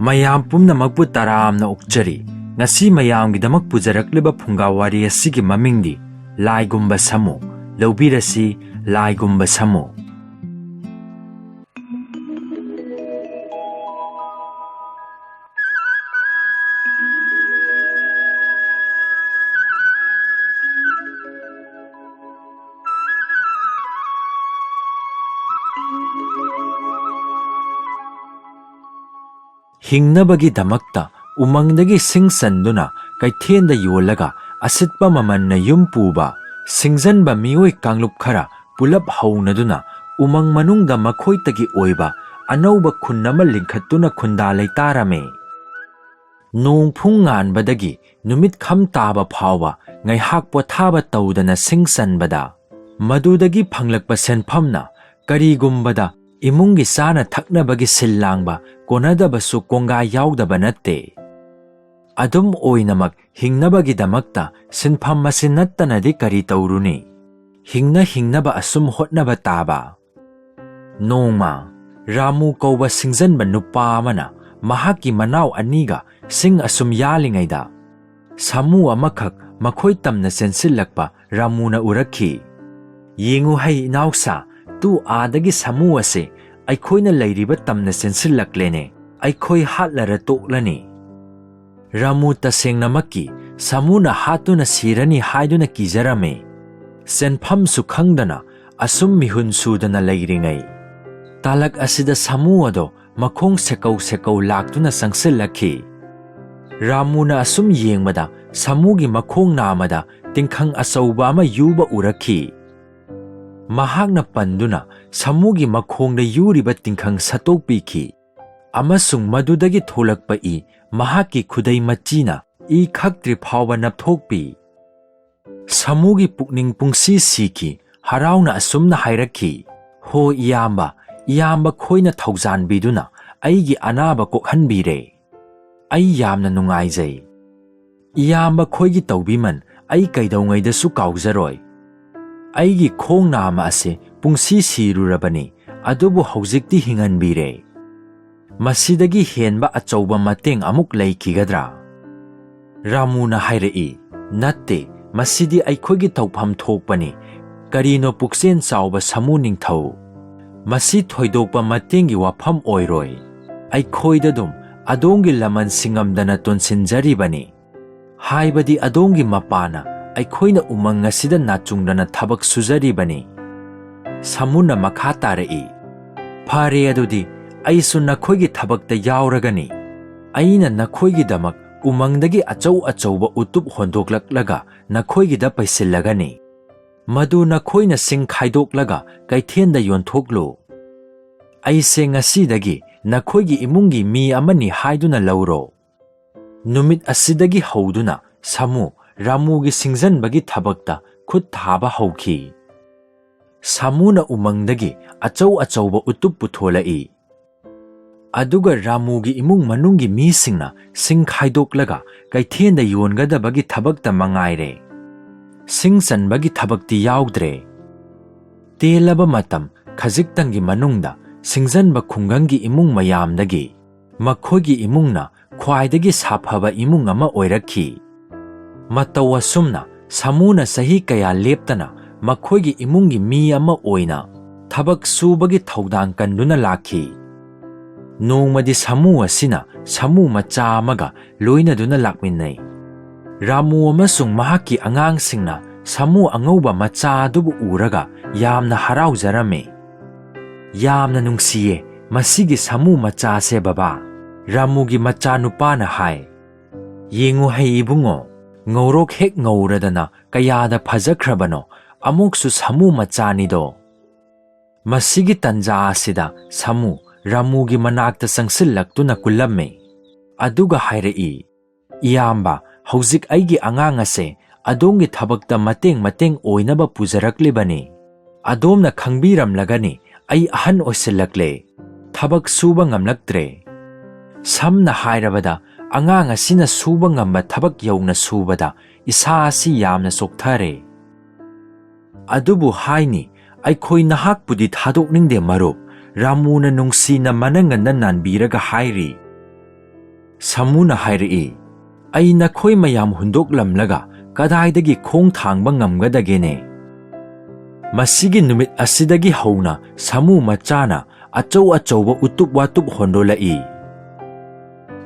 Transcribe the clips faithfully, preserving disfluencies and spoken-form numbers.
ꯃꯌꯥꯝ ꯄꯨꯝꯅꯃꯛꯄꯨ ꯇꯔꯥꯝꯅ ꯑꯣꯛꯆꯔꯤ꯫ ꯉꯁꯤ ꯃꯌꯥꯝꯒꯤꯗꯃꯛ ꯄꯨꯖꯔꯛꯂꯤꯕ ꯐꯨꯡꯒꯥ ꯋꯥꯔꯤ ꯑꯁꯤꯒꯤ ꯃꯃꯤꯡꯗꯤ ꯂꯥꯏꯒꯨꯝꯕ ꯁꯥꯃꯨ꯫ ꯂꯧꯕꯤꯔꯁꯤ, ꯂꯥꯏꯒꯨꯝꯕ ꯁꯥꯃꯨ꯫ ꯍꯤꯡꯅꯕꯒꯤꯗꯃꯛꯇ ꯎꯃꯪꯗꯒꯤ ꯁꯤꯡ ꯆꯟꯗꯨꯅ ꯀꯩꯊꯦꯜꯗ ꯌꯣꯜꯂꯒ ꯑꯁꯤꯠꯄ ꯃꯃꯜꯅ ꯌꯨꯝ ꯄꯨꯕ, ꯁꯤꯡꯖꯟꯕ ꯃꯤꯑꯣꯏ ꯀꯥꯡꯂꯨꯞ ꯈꯔ ꯄꯨꯂꯞ ꯍꯧꯅꯗꯨꯅ ꯎꯃꯪ ꯃꯅꯨꯡꯗ ꯃꯈꯣꯏꯇꯒꯤ ꯑꯣꯏꯕ ꯑꯅꯧꯕ ꯈꯨꯟ ꯑꯃ ꯂꯤꯡꯈꯠꯇꯨꯅ ꯈꯨꯟꯗꯥ ꯂꯩꯇꯥꯔꯝꯃꯤ꯫ ꯅꯣꯡ ꯐꯨꯡ ꯉꯥꯟꯕꯗꯒꯤ ꯅꯨꯃꯤꯠ ꯈꯝ ꯇꯥꯕ ꯐꯥꯎꯕ ꯉꯥꯏꯍꯥꯛ ꯄꯣꯊꯥꯕ ꯇꯧꯗꯅ ꯁꯤꯡ ꯆꯟꯕꯗ, ꯃꯗꯨꯗꯒꯤ ꯐꯪꯂꯛꯄ ꯁꯦꯟꯐꯝꯅ ꯀꯔꯤꯒꯨꯝꯕꯗ ꯏꯃꯨꯡꯒꯤ ꯆꯥꯅ ꯊꯛꯅꯕꯒꯤ ꯁꯤꯜ ꯂꯥꯡꯕ ꯀꯣꯟꯅꯗꯕꯁꯨ ꯀꯣꯡꯒꯥꯏ ꯌꯥꯎꯗꯕ ꯅꯠꯇꯦ꯫ ꯑꯗꯨꯝ ꯑꯣꯏꯅꯃꯛ ꯍꯤꯡꯅꯕꯒꯤꯗꯃꯛꯇ ꯁꯤꯟꯐꯝ ꯑꯁꯤ ꯅꯠꯇꯅꯗꯤ ꯀꯔꯤ ꯇꯧꯔꯨꯅꯤ? ꯍꯤꯡꯅ ꯍꯤꯡꯅꯕ ꯑꯁꯨꯝ ꯍꯣꯠꯅꯕ ꯇꯥꯕ꯫ ꯅꯣꯡꯃ, ꯔꯥꯃꯨ ꯀꯧꯕ ꯁꯤꯡꯖꯟꯕ ꯅꯨꯄꯥ ꯑꯃꯅ ꯃꯍꯥꯛꯀꯤ ꯃꯅꯥꯎ ꯑꯅꯤꯒ ꯁꯤꯡ ꯑꯁꯨꯝ ꯌꯥꯜꯂꯤꯉꯩꯗ, ꯁꯥꯃꯨ ꯑꯃꯈꯛ ꯃꯈꯣꯏ ꯇꯝꯅ ꯆꯦꯟꯁꯤꯜꯂꯛꯄ ꯔꯥꯃꯨꯅ ꯎꯔꯛꯈꯤ꯫ "ꯌꯦꯡꯉꯨ ꯍꯩ ꯏꯅꯥꯎꯁꯥ, ꯇꯨ ꯑꯥꯗꯒꯤ ꯁꯥꯃꯨ ꯑꯁꯦ ꯑꯩꯈꯣꯏꯅ ꯂꯩꯔꯤꯕ ꯇꯝꯅ ꯆꯦꯟꯁꯤꯜꯂꯛꯂꯦꯅꯦ, ꯑꯩꯈꯣꯏ ꯍꯥꯠꯂꯔ ꯇꯣꯛꯂꯅꯤ꯫" ꯔꯥꯃꯨ ꯇꯁꯦꯡꯅꯃꯛꯀꯤ ꯁꯥꯃꯨꯅ ꯍꯥꯠꯇꯨꯅ ꯁꯤꯔꯅꯤ ꯍꯥꯏꯗꯨꯅ ꯀꯤꯖꯔꯝꯃꯤ꯫ ꯁꯦꯟꯐꯝꯁꯨ ꯈꯪꯗꯅ ꯑꯁꯨꯝ ꯃꯤꯍꯨꯟ ꯁꯨꯗꯅ ꯂꯩꯔꯤꯉꯩ, ꯇꯥꯂꯛ ꯑꯁꯤꯗ ꯁꯥꯃꯨ ꯑꯗꯣ ꯃꯈꯣꯡ ꯁꯦꯀꯧ ꯁꯦꯀꯧ ꯂꯥꯛꯇꯨꯅ ꯆꯪꯁꯤꯜꯂꯛꯈꯤ꯫ ꯔꯥꯃꯨꯅ ꯑꯁꯨꯝ ꯌꯦꯡꯕꯗ ꯁꯥꯃꯨꯒꯤ ꯃꯈꯣꯡ ꯅꯥꯝꯃꯗ ꯇꯤꯡꯈꯪ ꯑꯆꯧꯕ ꯑꯃ ꯌꯨꯕ ꯎꯔꯛꯈꯤ꯫ ꯃꯍꯥꯛꯅ ꯄꯟꯗꯨꯅ ꯁꯥꯃꯨꯒꯤ ꯃꯈꯣꯡꯗ ꯌꯨꯔꯤꯕ ꯇꯤꯡꯈꯪ ꯁꯠꯇꯣꯛꯄꯤꯈꯤ ꯑꯃꯁꯨꯡ ꯃꯗꯨꯗꯒꯤ ꯊꯣꯛꯂꯛꯄ ꯏ ꯃꯍꯥꯛꯀꯤ ꯈꯨꯗꯩ ꯃꯆꯤꯅ ꯏ ꯈꯛꯇ꯭ꯔꯤ ꯐꯥꯎꯕ ꯅꯞꯊꯣꯛꯄꯤ꯫ ꯁꯥꯃꯨꯒꯤ ꯄꯨꯛꯅꯤꯡ ꯄꯨꯡꯁꯤ ꯁꯤꯈꯤ꯫ ꯍꯔꯥꯎꯅ ꯑꯁꯨꯝꯅ ꯍꯥꯏꯔꯛꯈꯤ, "ꯍꯣ ꯏꯌꯥꯝꯕ, ꯏꯌꯥꯝꯕ ꯈꯣꯏꯅ ꯊꯧꯖꯥꯟꯕꯤꯗꯨꯅ ꯑꯩꯒꯤ ꯑꯅꯥꯕ ꯀꯣꯛꯍꯟꯕꯤꯔꯦ꯫ ꯑꯩ ꯌꯥꯝꯅ ꯅꯨꯡꯉꯥꯏꯖꯩ꯫ ꯏꯌꯥꯝꯕ ꯈꯣꯏꯒꯤ ꯇꯧꯕꯤꯃꯟ ꯑꯩ ꯀꯩꯗꯧꯉꯩꯗꯁꯨ ꯀꯥꯎꯖꯔꯣꯏ꯫ ꯑꯩꯒꯤ ꯈꯣꯡ ꯅꯥꯝꯃ ꯑꯁꯤ ꯄꯨꯡꯁꯤ ꯁꯤꯔꯨꯔꯕꯅꯤ, ꯑꯗꯨꯕꯨ ꯍꯧꯖꯤꯛꯇꯤ ꯍꯤꯡꯍꯟꯕꯤꯔꯦ꯫" ꯃꯁꯤꯗꯒꯤ ꯍꯦꯟꯕ ꯑꯆꯧꯕ ꯃꯇꯦꯡ ꯑꯃꯨꯛ ꯂꯩꯈꯤꯒꯗ꯭ꯔꯥ? ꯔꯥꯃꯨꯅ ꯍꯥꯏꯔꯛꯏ, "ꯅꯠꯇꯦ, ꯃꯁꯤꯗꯤ ꯑꯩꯈꯣꯏꯒꯤ ꯇꯧꯐꯝ ꯊꯣꯛꯄꯅꯤ꯫ ꯀꯔꯤꯅꯣ ꯄꯨꯛꯆꯦꯜ ꯆꯥꯎꯕ ꯁꯥꯃꯨ ꯅꯤꯡꯊꯧ? ꯃꯁꯤ ꯊꯣꯏꯗꯣꯛꯄ ꯃꯇꯦꯡꯒꯤ ꯋꯥꯐꯝ ꯑꯣꯏꯔꯣꯏ꯫ ꯑꯩꯈꯣꯏꯗ ꯑꯗꯨꯝ ꯑꯗꯣꯝꯒꯤ ꯂꯃꯟ ꯁꯤꯡꯉꯝꯗꯅ ꯇꯣꯟꯁꯤꯟꯖꯔꯤꯕꯅꯤ꯫ ꯍꯥꯏꯕꯗꯤ ꯑꯗꯣꯝꯒꯤ ꯃꯄꯥꯅ ꯑꯩꯈꯣꯏꯅ ꯎꯃꯪ ꯑꯁꯤꯗ ꯅꯥꯆꯨꯡꯗꯅ ꯊꯕꯛ ꯁꯨꯖꯔꯤꯕꯅꯤ꯫" ꯁꯥꯃꯨꯅ ꯃꯈꯥ ꯇꯥꯔꯛꯏ, "ꯐꯔꯦ, ꯑꯗꯨꯗꯤ ꯑꯩꯁꯨ ꯅꯈꯣꯏꯒꯤ ꯊꯕꯛꯇ ꯌꯥꯎꯔꯒꯅꯤ꯫ ꯑꯩꯅ ꯅꯈꯣꯏꯒꯤꯗꯃꯛ ꯎꯃꯪꯗꯒꯤ ꯑꯆꯧ ꯑꯆꯧꯕ ꯎꯇꯨꯞ ꯍꯣꯟꯗꯣꯛꯂꯛꯂꯒ ꯅꯈꯣꯏꯒꯤꯗ ꯄꯩꯁꯤꯜꯂꯒꯅꯤ꯫ ꯃꯗꯨ ꯅꯈꯣꯏꯅ ꯁꯤꯡ ꯈꯥꯏꯗꯣꯛꯂꯒ ꯀꯩꯊꯦꯜꯗ ꯌꯣꯟꯊꯣꯛꯂꯨ꯫ ꯑꯩꯁꯦ ꯉꯁꯤꯗꯒꯤ ꯅꯈꯣꯏꯒꯤ ꯏꯃꯨꯡꯒꯤ ꯃꯤ ꯑꯃꯅꯤ ꯍꯥꯏꯗꯨꯅ ꯂꯧꯔꯣ꯫" ꯅꯨꯃꯤꯠ ꯑꯁꯤꯗꯒꯤ ꯍꯧꯗꯨꯅ ꯁꯥꯃꯨ ꯔꯥꯃꯨꯒꯤ ꯁꯤꯡꯖꯟꯕꯒꯤ ꯊꯕꯛꯇ ꯈꯨꯠ ꯊꯥꯕ ꯍꯧꯈꯤ꯫ ꯁꯥꯃꯨꯅ ꯎꯃꯪꯗꯒꯤ ꯑꯆꯧ ꯑꯆꯧꯕ ꯎꯇꯨꯞ ꯄꯨꯊꯣꯂꯛꯏ꯫ ꯑꯗꯨꯒ ꯔꯥꯃꯨꯒꯤ ꯏꯃꯨꯡ ꯃꯅꯨꯡꯒꯤ ꯃꯤꯁꯤꯡꯅ ꯁꯤꯡ ꯈꯥꯏꯗꯣꯛꯂꯒ ꯀꯩꯊꯦꯜꯗ ꯌꯣꯟꯒꯗꯕꯒꯤ ꯊꯕꯛꯇ ꯃꯉꯥꯏꯔꯦ꯫ ꯁꯤꯡ ꯆꯟꯕꯒꯤ ꯊꯕꯛꯇꯤ ꯌꯥꯎꯗ꯭ꯔꯦ꯫ ꯇꯦꯜꯂꯕ ꯃꯇꯝ ꯈꯖꯤꯛꯇꯪꯒꯤ ꯃꯅꯨꯡꯗ ꯁꯤꯡꯖꯟꯕ ꯈꯨꯡꯒꯪꯒꯤ ꯏꯃꯨꯡ ꯃꯌꯥꯝꯗꯒꯤ ꯃꯈꯣꯏꯒꯤ ꯏꯃꯨꯡꯅ ꯈ꯭ꯋꯥꯏꯗꯒꯤ ꯁꯥꯐꯕ ꯏꯃꯨꯡ ꯑꯃ ꯑꯣꯏꯔꯛꯈꯤ꯫ ꯃꯇꯧ ꯑꯁꯨꯝꯅ ꯁꯥꯃꯨꯅ ꯆꯍꯤ ꯀꯌꯥ ꯂꯦꯞꯇꯅ ꯃꯈꯣꯏꯒꯤ ꯏꯃꯨꯡꯒꯤ ꯃꯤ ꯑꯃ ꯑꯣꯏꯅ ꯊꯕꯛ ꯁꯨꯕꯒꯤ ꯊꯧꯗꯥꯡ ꯀꯟꯗꯨꯅ ꯂꯥꯛꯈꯤ꯫ ꯅꯣꯡꯃꯗꯤ ꯁꯥꯃꯨ ꯑꯁꯤꯅ ꯁꯥꯃꯨ ꯃꯆꯥ ꯑꯃꯒ ꯂꯣꯏꯅꯗꯨꯅ ꯂꯥꯛꯃꯤꯟꯅꯩ꯫ ꯔꯥꯃꯨ ꯑꯃꯁꯨꯡ ꯃꯍꯥꯛꯀꯤ ꯑꯉꯥꯡꯁꯤꯡꯅ ꯁꯥꯃꯨ ꯑꯉꯧꯕ ꯃꯆꯥ ꯑꯗꯨꯕꯨ ꯎꯔꯒ ꯌꯥꯝꯅ ꯍꯔꯥꯎꯖꯔꯝꯃꯤ꯫ "ꯌꯥꯝꯅ ꯅꯨꯡꯁꯤꯌꯦ ꯃꯁꯤꯒꯤ ꯁꯥꯃꯨ ꯃꯆꯥꯁꯦ, ꯕꯕꯥ", ꯔꯥꯃꯨꯒꯤ ꯃꯆꯥꯅꯨꯄꯥꯅ ꯍꯥꯏ꯫ "ꯌꯦꯡꯉꯨ ꯍꯩ ꯏꯕꯨꯡꯉꯣ, ꯉꯧꯔꯣꯛ ꯍꯦꯛ ꯉꯧꯔꯗꯅ ꯀꯌꯥꯗ ꯐꯖꯈ꯭ꯔꯕꯅꯣ, ꯑꯃꯨꯛꯁꯨ ꯁꯥꯃꯨ ꯃꯆꯥꯅꯤꯗꯣ꯫" ꯃꯁꯤꯒꯤ ꯇꯟꯖꯥ ꯑꯁꯤꯗ ꯁꯥꯃꯨ ꯔꯥꯃꯨꯒꯤ ꯃꯅꯥꯛꯇ ꯆꯪꯁꯤꯜꯂꯛꯇꯨꯅ ꯀꯨꯜꯂꯝꯃꯤ꯫ ꯑꯗꯨꯒ ꯍꯥꯏꯔꯛꯏ, "ꯏꯌꯥꯝꯕ, ꯍꯧꯖꯤꯛ ꯑꯩꯒꯤ ꯑꯉꯥꯡ ꯑꯁꯦ ꯑꯗꯣꯝꯒꯤ ꯊꯕꯛꯇ ꯃꯇꯦꯡ ꯃꯇꯦꯡ ꯑꯣꯏꯅꯕ ꯄꯨꯖꯔꯛꯂꯤꯕꯅꯤ꯫ ꯑꯗꯣꯝꯅ ꯈꯪꯕꯤꯔꯝꯂꯒꯅꯤ, ꯑꯩ ꯑꯍꯟ ꯑꯣꯏꯁꯤꯜꯂꯛꯂꯦ, ꯊꯕꯛ ꯁꯨꯕ ꯉꯝꯂꯛꯇ꯭ꯔꯦ꯫" ꯁꯝꯅ ꯍꯥꯏꯔꯕꯗ, ꯑꯉꯥꯡ ꯑꯁꯤꯅ ꯁꯨꯕ ꯉꯝꯕ ꯊꯕꯛ ꯌꯧꯅ ꯁꯨꯕꯗ ꯏꯁꯥ ꯑꯁꯤ ꯌꯥꯝꯅ ꯆꯣꯛꯊꯔꯦ꯫ ꯑꯗꯨꯕꯨ ꯍꯥꯏꯅꯤ, ꯑꯩꯈꯣꯏ ꯅꯍꯥꯛꯄꯨꯗꯤ ꯊꯥꯗꯣꯛꯅꯤꯡꯗꯦ ꯃꯔꯨꯞ, ꯔꯥꯃꯨꯅ ꯅꯨꯡꯁꯤꯅ ꯃꯅꯪꯒꯟꯗ ꯅꯥꯟꯕꯤꯔꯒ ꯍꯥꯏꯔꯤ꯫ ꯁꯥꯃꯨꯅ ꯍꯥꯏꯔꯛꯏ, "ꯑꯩ ꯅꯈꯣꯏ ꯃꯌꯥꯝ ꯍꯨꯟꯗꯣꯛꯂꯝꯂꯒ ꯀꯗꯥꯏꯗꯒꯤ ꯈꯣꯡ ꯊꯥꯡꯕ ꯉꯝꯒꯗꯒꯦꯅꯦ?" ꯃꯁꯤꯒꯤ ꯅꯨꯃꯤꯠ ꯑꯁꯤꯗꯒꯤ ꯍꯧꯅ ꯁꯥꯃꯨ ꯃꯆꯥꯅ ꯑꯆꯧ ꯑꯆꯧꯕ ꯎꯇꯨꯞ ꯋꯥꯇꯨꯞ ꯍꯣꯟꯗꯣꯂꯛꯏ꯫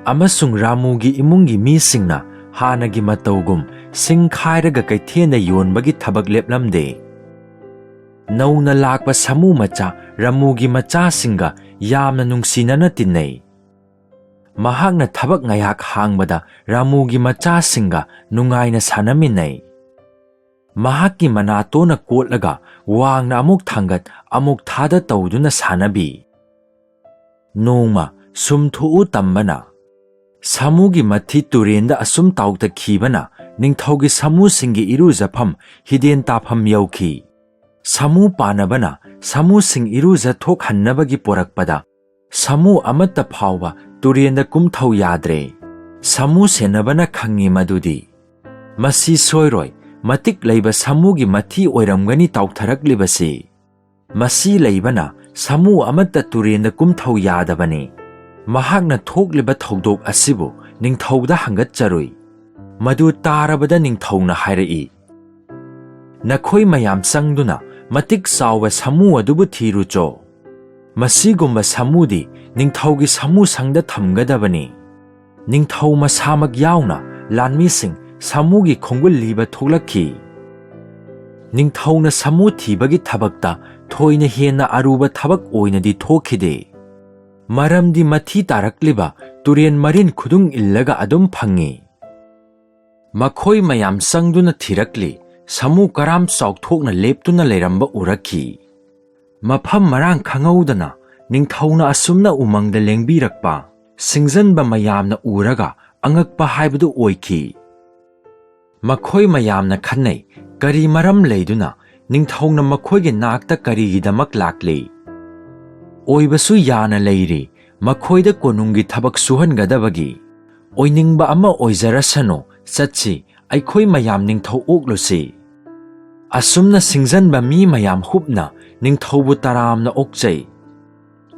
ꯑꯃꯁꯨꯡ ꯔꯥꯃꯨꯒꯤ ꯏꯃꯨꯡꯒꯤ ꯃꯤꯁꯤꯡꯅ ꯍꯥꯟꯅꯒꯤ ꯃꯇꯧꯒꯨꯝ ꯁꯤꯡ ꯈꯥꯏꯔꯒ ꯀꯩꯊꯦꯜꯗ ꯌꯣꯟꯕꯒꯤ ꯊꯕꯛ ꯂꯦꯞꯂꯝꯗꯦ꯫ ꯅꯧꯅ ꯂꯥꯛꯄ ꯁꯥꯃꯨ ꯃꯆꯥ ꯔꯥꯃꯨꯒꯤ ꯃꯆꯥꯁꯤꯡꯒ ꯌꯥꯝꯅ ꯅꯨꯡꯁꯤꯅꯅ ꯇꯤꯟꯅꯩ꯫ ꯃꯍꯥꯛꯅ ꯊꯕꯛ ꯉꯥꯏꯍꯥꯛ ꯍꯥꯡꯕꯗ ꯔꯥꯃꯨꯒꯤ ꯃꯆꯥꯁꯤꯡꯒ ꯅꯨꯡꯉꯥꯏꯅ ꯁꯥꯟꯅꯃꯤꯟꯅꯩ꯫ ꯃꯍꯥꯛꯀꯤ ꯃꯅꯥꯇꯣꯟꯅ ꯀꯣꯠꯂꯒ ꯋꯥꯡꯅ ꯑꯃꯨꯛ ꯊꯥꯡꯒꯠ ꯑꯃꯨꯛ ꯊꯥꯗ ꯇꯧꯗꯨꯅ ꯁꯥꯟꯅꯕꯤ꯫ ꯅꯣꯡꯃ ꯁꯨꯝ ꯊꯣꯛꯎ ꯇꯝꯕꯅ ꯁꯥꯃꯨꯒꯤ ꯃꯊꯤ ꯇꯨꯔꯦꯟꯗ ꯑꯁꯨꯝ ꯇꯥꯎꯊꯈꯤꯕꯅ ꯅꯤꯡꯊꯧꯒꯤ ꯁꯥꯃꯨꯁꯤꯡꯒꯤ ꯏꯔꯨꯖꯐꯝ ꯍꯤꯗꯦꯟ ꯇꯥꯐꯝ ꯌꯧꯈꯤ꯫ ꯁꯥꯃꯨ ꯄꯥꯟꯅꯕꯅ ꯁꯥꯃꯨꯁꯤꯡ ꯏꯔꯨꯖ ꯊꯣꯛꯍꯟꯅꯕꯒꯤ ꯄꯣꯔꯛꯄꯗ ꯁꯥꯃꯨ ꯑꯃꯠꯇ ꯐꯥꯎꯕ ꯇꯨꯔꯦꯟꯗ ꯀꯨꯝꯊꯧ ꯌꯥꯗ꯭ꯔꯦ꯫ ꯁꯥꯃꯨ ꯁꯦꯟꯅꯕꯅ ꯈꯪꯉꯤ ꯃꯗꯨꯗꯤ ꯃꯁꯤ ꯁꯣꯏꯔꯣꯏ, ꯃꯇꯤꯛ ꯂꯩꯕ ꯁꯥꯃꯨꯒꯤ ꯃꯊꯤ ꯑꯣꯏꯔꯝꯒꯅꯤ ꯇꯥꯎꯊꯔꯛꯂꯤꯕꯁꯤ꯫ ꯃꯁꯤ ꯂꯩꯕꯅ ꯁꯥꯃꯨ ꯑꯃꯠꯇ ꯇꯨꯔꯦꯟꯗ ꯀꯨꯝꯊꯧ ꯌꯥꯗꯕꯅꯤ꯫ ꯃꯍꯥꯛꯅ ꯊꯣꯛꯂꯤꯕ ꯊꯧꯗꯣꯛ ꯑꯁꯤꯕꯨ ꯅꯤꯡꯊꯧꯗ ꯍꯪꯒꯠꯆꯔꯨꯏ꯫ ꯃꯗꯨ ꯇꯥꯔꯕꯗ ꯅꯤꯡꯊꯧꯅ ꯍꯥꯏꯔꯛꯏ, "ꯅꯈꯣꯏ ꯃꯌꯥꯝ ꯆꯪꯗꯨꯅ ꯃꯇꯤꯛ ꯆꯥꯎꯕ ꯁꯥꯃꯨ ꯑꯗꯨꯕꯨ ꯊꯤꯔꯨꯆꯣ꯫ ꯃꯁꯤꯒꯨꯝꯕ ꯁꯥꯃꯨꯗꯤ ꯅꯤꯡꯊꯧꯒꯤ ꯁꯥꯃꯨ ꯁꯪꯗ ꯊꯝꯒꯗꯕꯅꯤ꯫" ꯅꯤꯡꯊꯧ ꯃꯁꯥꯃꯛ ꯌꯥꯎꯅ ꯂꯥꯟꯃꯤꯁꯤꯡ ꯁꯥꯃꯨꯒꯤ ꯈꯣꯡꯒꯨꯜ ꯂꯤꯕ ꯊꯣꯛꯂꯛꯈꯤ꯫ ꯅꯤꯡꯊꯧꯅ ꯁꯥꯃꯨ ꯊꯤꯕꯒꯤ ꯊꯕꯛꯇ ꯊꯣꯏꯅ ꯍꯦꯟꯅ ꯑꯔꯨꯕ ꯊꯕꯛ ꯑꯣꯏꯅꯗꯤ ꯊꯣꯛꯈꯤꯗꯦ꯫ ꯃꯔꯝꯗꯤ ꯃꯊꯤ ꯇꯥꯔꯛꯂꯤꯕ ꯇꯨꯔꯦꯟ ꯃꯔꯤꯟ ꯈꯨꯗꯨꯡ ꯏꯜꯂꯒ ꯑꯗꯨꯝ ꯐꯪꯉꯤ꯫ ꯃꯈꯣꯏ ꯃꯌꯥꯝ ꯆꯪꯗꯨꯅ ꯊꯤꯔꯛꯂꯤ꯫ ꯁꯥꯃꯨ ꯀꯔꯥꯝ ꯆꯥꯎꯊꯣꯛꯅ ꯂꯦꯞꯇꯨꯅ ꯂꯩꯔꯝꯕ ꯎꯔꯛꯈꯤ꯫ ꯃꯐꯝ ꯃꯔꯥꯡ ꯈꯪꯍꯧꯗꯅ ꯅꯤꯡꯊꯧꯅ ꯑꯁꯨꯝꯅ ꯎꯃꯪꯗ ꯂꯦꯡꯕꯤꯔꯛꯄ ꯁꯤꯡꯖꯟꯕ ꯃꯌꯥꯝꯅ ꯎꯔꯒ ꯑꯉꯛꯄ ꯍꯥꯏꯕꯗꯨ ꯑꯣꯏꯈꯤ꯫ ꯃꯈꯣꯏ ꯃꯌꯥꯝꯅ ꯈꯟꯅꯩ, "ꯀꯔꯤ ꯃꯔꯝ ꯂꯩꯗꯨꯅ ꯅꯤꯡꯊꯧꯅ ꯃꯈꯣꯏꯒꯤ ꯅꯥꯛꯇ ꯀꯔꯤꯒꯤꯗꯃꯛ ꯂꯥꯛꯂꯤ? ꯑꯣꯏꯕꯁꯨ ꯌꯥꯅ ꯂꯩꯔꯤ, ꯃꯈꯣꯏꯗ ꯀꯣꯅꯨꯡꯒꯤ ꯊꯕꯛ ꯁꯨꯍꯟꯒꯗꯕꯒꯤ꯫ ꯑꯣꯏꯅꯤꯡꯕ ꯑꯃ ꯑꯣꯏꯖꯔꯁꯅꯨ, ꯆꯠꯁꯤ, ꯑꯩꯈꯣꯏ ꯃꯌꯥꯝ ꯅꯤꯡꯊꯧ ꯑꯣꯛꯂꯨꯁꯤ꯫" ꯑꯁꯨꯝꯅ ꯁꯤꯡꯖꯟꯕ ꯃꯤ ꯃꯌꯥꯝ ꯍꯨꯞꯅ ꯅꯤꯡꯊꯧꯕꯨ ꯇꯔꯥꯝꯅ ꯑꯣꯛꯆꯩ꯫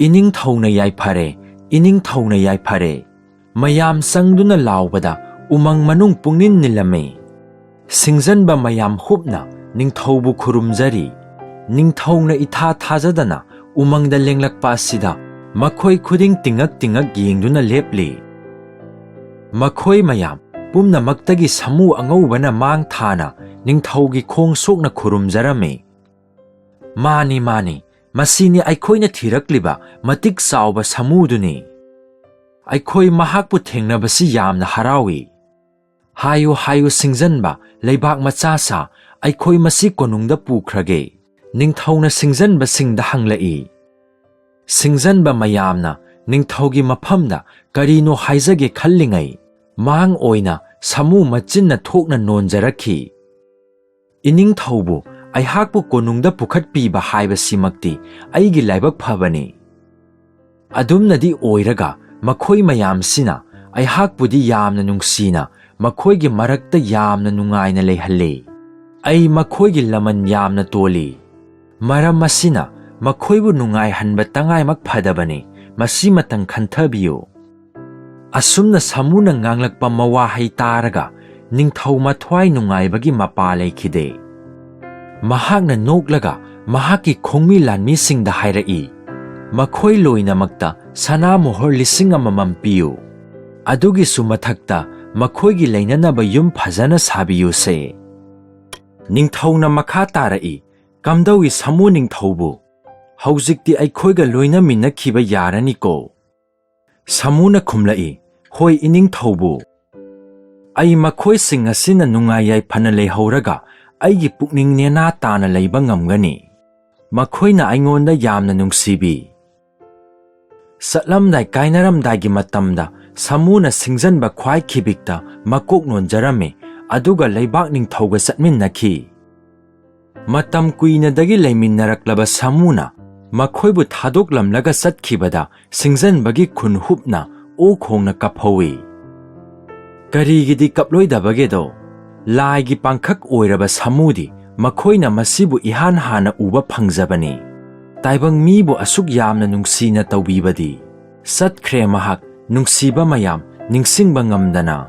"ꯏꯅꯤꯡꯊꯧꯅ ꯌꯥꯏꯐꯔꯦ, ꯏꯅꯤꯡꯊꯧꯅ ꯌꯥꯏꯐꯔꯦ!" ꯃꯌꯥꯝ ꯆꯪꯗꯨꯅ ꯂꯥꯎꯕꯗ ꯎꯃꯪ ꯃꯅꯨꯡ ꯄꯨꯡꯅꯤꯟ ꯅꯤꯜꯂꯝꯃꯤ꯫ ꯁꯤꯡꯖꯟꯕ ꯃꯌꯥꯝ ꯍꯨꯞꯅ ꯅꯤꯡꯊꯧꯕꯨ ꯈꯨꯔꯨꯝꯖꯔꯤ꯫ ꯅꯤꯡꯊꯧꯅ ꯏꯊꯥ ꯊꯥꯖꯗꯅ ꯎꯃꯪꯗ ꯂꯦꯡꯂꯛꯄ ꯑꯁꯤꯗ ꯃꯈꯣꯏ ꯈꯨꯗꯤꯡ ꯇꯤꯡꯉꯛ ꯇꯤꯡꯉꯛ ꯌꯦꯡꯗꯨꯅ ꯂꯦꯞꯂꯤ꯫ ꯃꯈꯣꯏ ꯃꯌꯥꯝ ꯄꯨꯝꯅꯃꯛꯇꯒꯤ ꯁꯥꯃꯨ ꯑꯉꯧꯕꯅ ꯃꯥꯡ ꯊꯥꯅ ꯅꯤꯡꯊꯧꯒꯤ ꯈꯣꯡ ꯁꯣꯛꯅ ꯈꯨꯔꯨꯝꯖꯔꯝꯃꯤ꯫ "ꯃꯥꯅꯤ, ꯃꯥꯅꯤ, ꯃꯁꯤꯅꯤ ꯑꯩꯈꯣꯏꯅ ꯊꯤꯔꯛꯂꯤꯕ ꯃꯇꯤꯛ ꯆꯥꯎꯕ ꯁꯥꯃꯨꯗꯨꯅꯤ꯫ ꯑꯩꯈꯣꯏ ꯃꯍꯥꯛꯄꯨ ꯊꯦꯡꯅꯕꯁꯤ ꯌꯥꯝꯅ ꯍꯔꯥꯎꯏ꯫ ꯍꯥꯏꯌꯨ, ꯍꯥꯏꯌꯨ, ꯁꯤꯡꯖꯟꯕ, ꯂꯩꯕꯥꯛ ꯃꯆꯥ ꯁꯥ, ꯑꯩꯈꯣꯏ ꯃꯁꯤ ꯀꯣꯅꯨꯡꯗ ꯄꯨꯈ꯭ꯔꯒꯦ?" ꯅꯤꯡꯊꯧꯅ ꯁꯤꯡꯖꯟꯕꯁꯤꯡꯗ ꯍꯪꯂꯛꯏ꯫ ꯁꯤꯡꯖꯟꯕ ꯃꯌꯥꯝꯅ ꯅꯤꯡꯊꯧꯒꯤ ꯃꯐꯝꯗ ꯀꯔꯤꯅꯣ ꯍꯥꯏꯖꯒꯦ ꯈꯜꯂꯤꯉꯩ, ꯃꯥꯡ ꯑꯣꯏꯅ ꯁꯥꯃꯨ ꯃꯆꯤꯟꯅ ꯊꯣꯛꯅ ꯅꯣꯟꯖꯔꯛꯈꯤ꯫ "ꯏꯅꯤꯡꯊꯧꯕꯨ ꯑꯩꯍꯥꯛꯄꯨ ꯀꯣꯅꯨꯡꯗ ꯄꯨꯈꯠꯄꯤꯕ ꯍꯥꯏꯕꯁꯤꯃꯛꯇꯤ ꯑꯩꯒꯤ ꯂꯥꯏꯕꯛ ꯐꯕꯅꯤ꯫ ꯑꯗꯨꯝꯅꯗꯤ ꯑꯣꯏꯔꯒ ꯃꯈꯣꯏ ꯃꯌꯥꯝꯁꯤꯅ ꯑꯩꯍꯥꯛꯄꯨꯗꯤ ꯌꯥꯝꯅ ꯅꯨꯡꯁꯤꯅ ꯃꯈꯣꯏꯒꯤ ꯃꯔꯛꯇ ꯌꯥꯝꯅ ꯅꯨꯡꯉꯥꯏꯅ ꯂꯩꯍꯜꯂꯤ꯫ ꯑꯩ ꯃꯈꯣꯏꯒꯤ ꯂꯃꯟ ꯌꯥꯝꯅ ꯇꯣꯜꯂꯤ꯫ ꯃꯔꯝ ꯑꯁꯤꯅ ꯃꯈꯣꯏꯕꯨ ꯅꯨꯡꯉꯥꯏꯍꯟꯕ ꯇꯉꯥꯏꯃꯛ ꯐꯗꯕꯅꯤ꯫ ꯃꯁꯤꯃꯇꯪ ꯈꯟꯊꯕꯤꯌꯨ꯫" ꯑꯁꯨꯝꯅ ꯁꯥꯃꯨꯅ ꯉꯥꯡꯂꯛꯄ ꯃꯋꯥꯍꯩ ꯇꯥꯔꯒ ꯅꯤꯡꯊꯧ ꯃꯊ꯭ꯋꯥꯏ ꯅꯨꯡꯉꯥꯏꯕꯒꯤ ꯃꯄꯥ ꯂꯩꯈꯤꯗꯦ꯫ ꯃꯍꯥꯛꯅ ꯅꯣꯛꯂꯒ ꯃꯍꯥꯛꯀꯤ ꯈꯣꯡꯃꯤ ꯂꯥꯟꯃꯤꯁꯤꯡꯗ ꯍꯥꯏꯔꯛꯏ, "ꯃꯈꯣꯏ ꯂꯣꯏꯅꯃꯛꯇ ꯁꯅꯥ ꯃꯣꯍꯣꯔ ꯂꯤꯁꯤꯡ ꯑꯃꯃꯝ ꯄꯤꯌꯨ꯫ ꯑꯗꯨꯒꯤꯁꯨ ꯃꯊꯛꯇ ꯃꯈꯣꯏꯒꯤ ꯂꯩꯅꯅꯕ ꯌꯨꯝ ꯐꯖꯅ ꯁꯥꯕꯤꯌꯨꯁꯦ꯫" ꯅꯤꯡꯊꯧꯅ ꯃꯈꯥ ꯇꯥꯔꯛꯏ, "ꯀꯝꯗꯧꯏ ꯁꯥꯃꯨ ꯅꯤꯡꯊꯧꯕꯨ? ꯍꯧꯖꯤꯛꯇꯤ ꯑꯩꯈꯣꯏꯒ ꯂꯣꯏꯅꯃꯤꯟꯅꯈꯤꯕ ꯌꯥꯔꯅꯤꯀꯣ?" ꯁꯥꯃꯨꯅ ꯈꯨꯝꯂꯛꯏ, "ꯍꯣꯏ ꯏꯅꯤꯡꯊꯧꯕꯨ꯫ ꯑꯩ ꯃꯈꯣꯏꯁꯤꯡ ꯑꯁꯤꯅ ꯅꯨꯡꯉꯥꯏ ꯌꯥꯏꯐꯅ ꯂꯩꯍꯧꯔꯒ ꯑꯩꯒꯤ ꯄꯨꯛꯅꯤꯡ ꯅꯦꯅꯥ ꯇꯥꯅ ꯂꯩꯕ ꯉꯝꯒꯅꯤ꯫ ꯃꯈꯣꯏꯅ ꯑꯩꯉꯣꯟꯗ ꯌꯥꯝꯅ ꯅꯨꯡꯁꯤꯕꯤ꯫" ꯆꯠꯂꯝꯗꯥꯏ ꯀꯥꯏꯅꯔꯝꯗꯥꯏꯒꯤ ꯃꯇꯝꯗ ꯁꯥꯃꯨꯅ ꯁꯤꯡꯖꯟꯕ ꯈ꯭ꯋꯥꯏ ꯈꯤꯕꯤꯛꯇ ꯃꯀꯣꯛ ꯅꯣꯟꯖꯔꯝꯃꯤ, ꯑꯗꯨꯒ ꯂꯩꯕꯥꯛ ꯅꯤꯡꯊꯧꯒ ꯆꯠꯃꯤꯟꯅꯈꯤ꯫ ꯃꯇꯝ ꯀꯨꯏꯅꯗꯒꯤ ꯂꯩꯃꯤꯟꯅꯔꯛꯂꯕ ꯁꯥꯃꯨꯅ ꯃꯈꯣꯏꯕꯨ ꯊꯥꯗꯣꯛꯂꯝꯂꯒ ꯆꯠꯈꯤꯕꯗ ꯁꯤꯡꯖꯟꯕꯒꯤ ꯈꯨꯟ ꯍꯨꯞꯅ ꯑꯣꯛ ꯈꯣꯡꯅ ꯀꯞꯍꯧꯏ꯫ ꯀꯔꯤꯒꯤꯗꯤ ꯀꯞꯂꯣꯏꯗꯕꯒꯦꯗꯣ? ꯂꯥꯏꯒꯤ ꯄꯥꯡꯈꯛ ꯑꯣꯏꯔꯕ ꯁꯥꯃꯨꯗꯤ ꯃꯈꯣꯏꯅ ꯃꯁꯤꯕꯨ ꯏꯍꯥꯟ ꯍꯥꯟꯅ ꯎꯕ ꯐꯪꯖꯕꯅꯤ꯫ ꯇꯥꯏꯕꯪ ꯃꯤꯕꯨ ꯑꯁꯨꯛ ꯌꯥꯝꯅ ꯅꯨꯡꯁꯤꯅ ꯇꯧꯕꯤꯕꯗꯤ꯫ ꯆꯠꯈ꯭ꯔꯦ ꯃꯍꯥꯛ, ꯅꯨꯡꯁꯤꯕ ꯃꯌꯥꯝ ꯅꯤꯡꯁꯤꯡꯕ ꯉꯝꯗꯅ꯫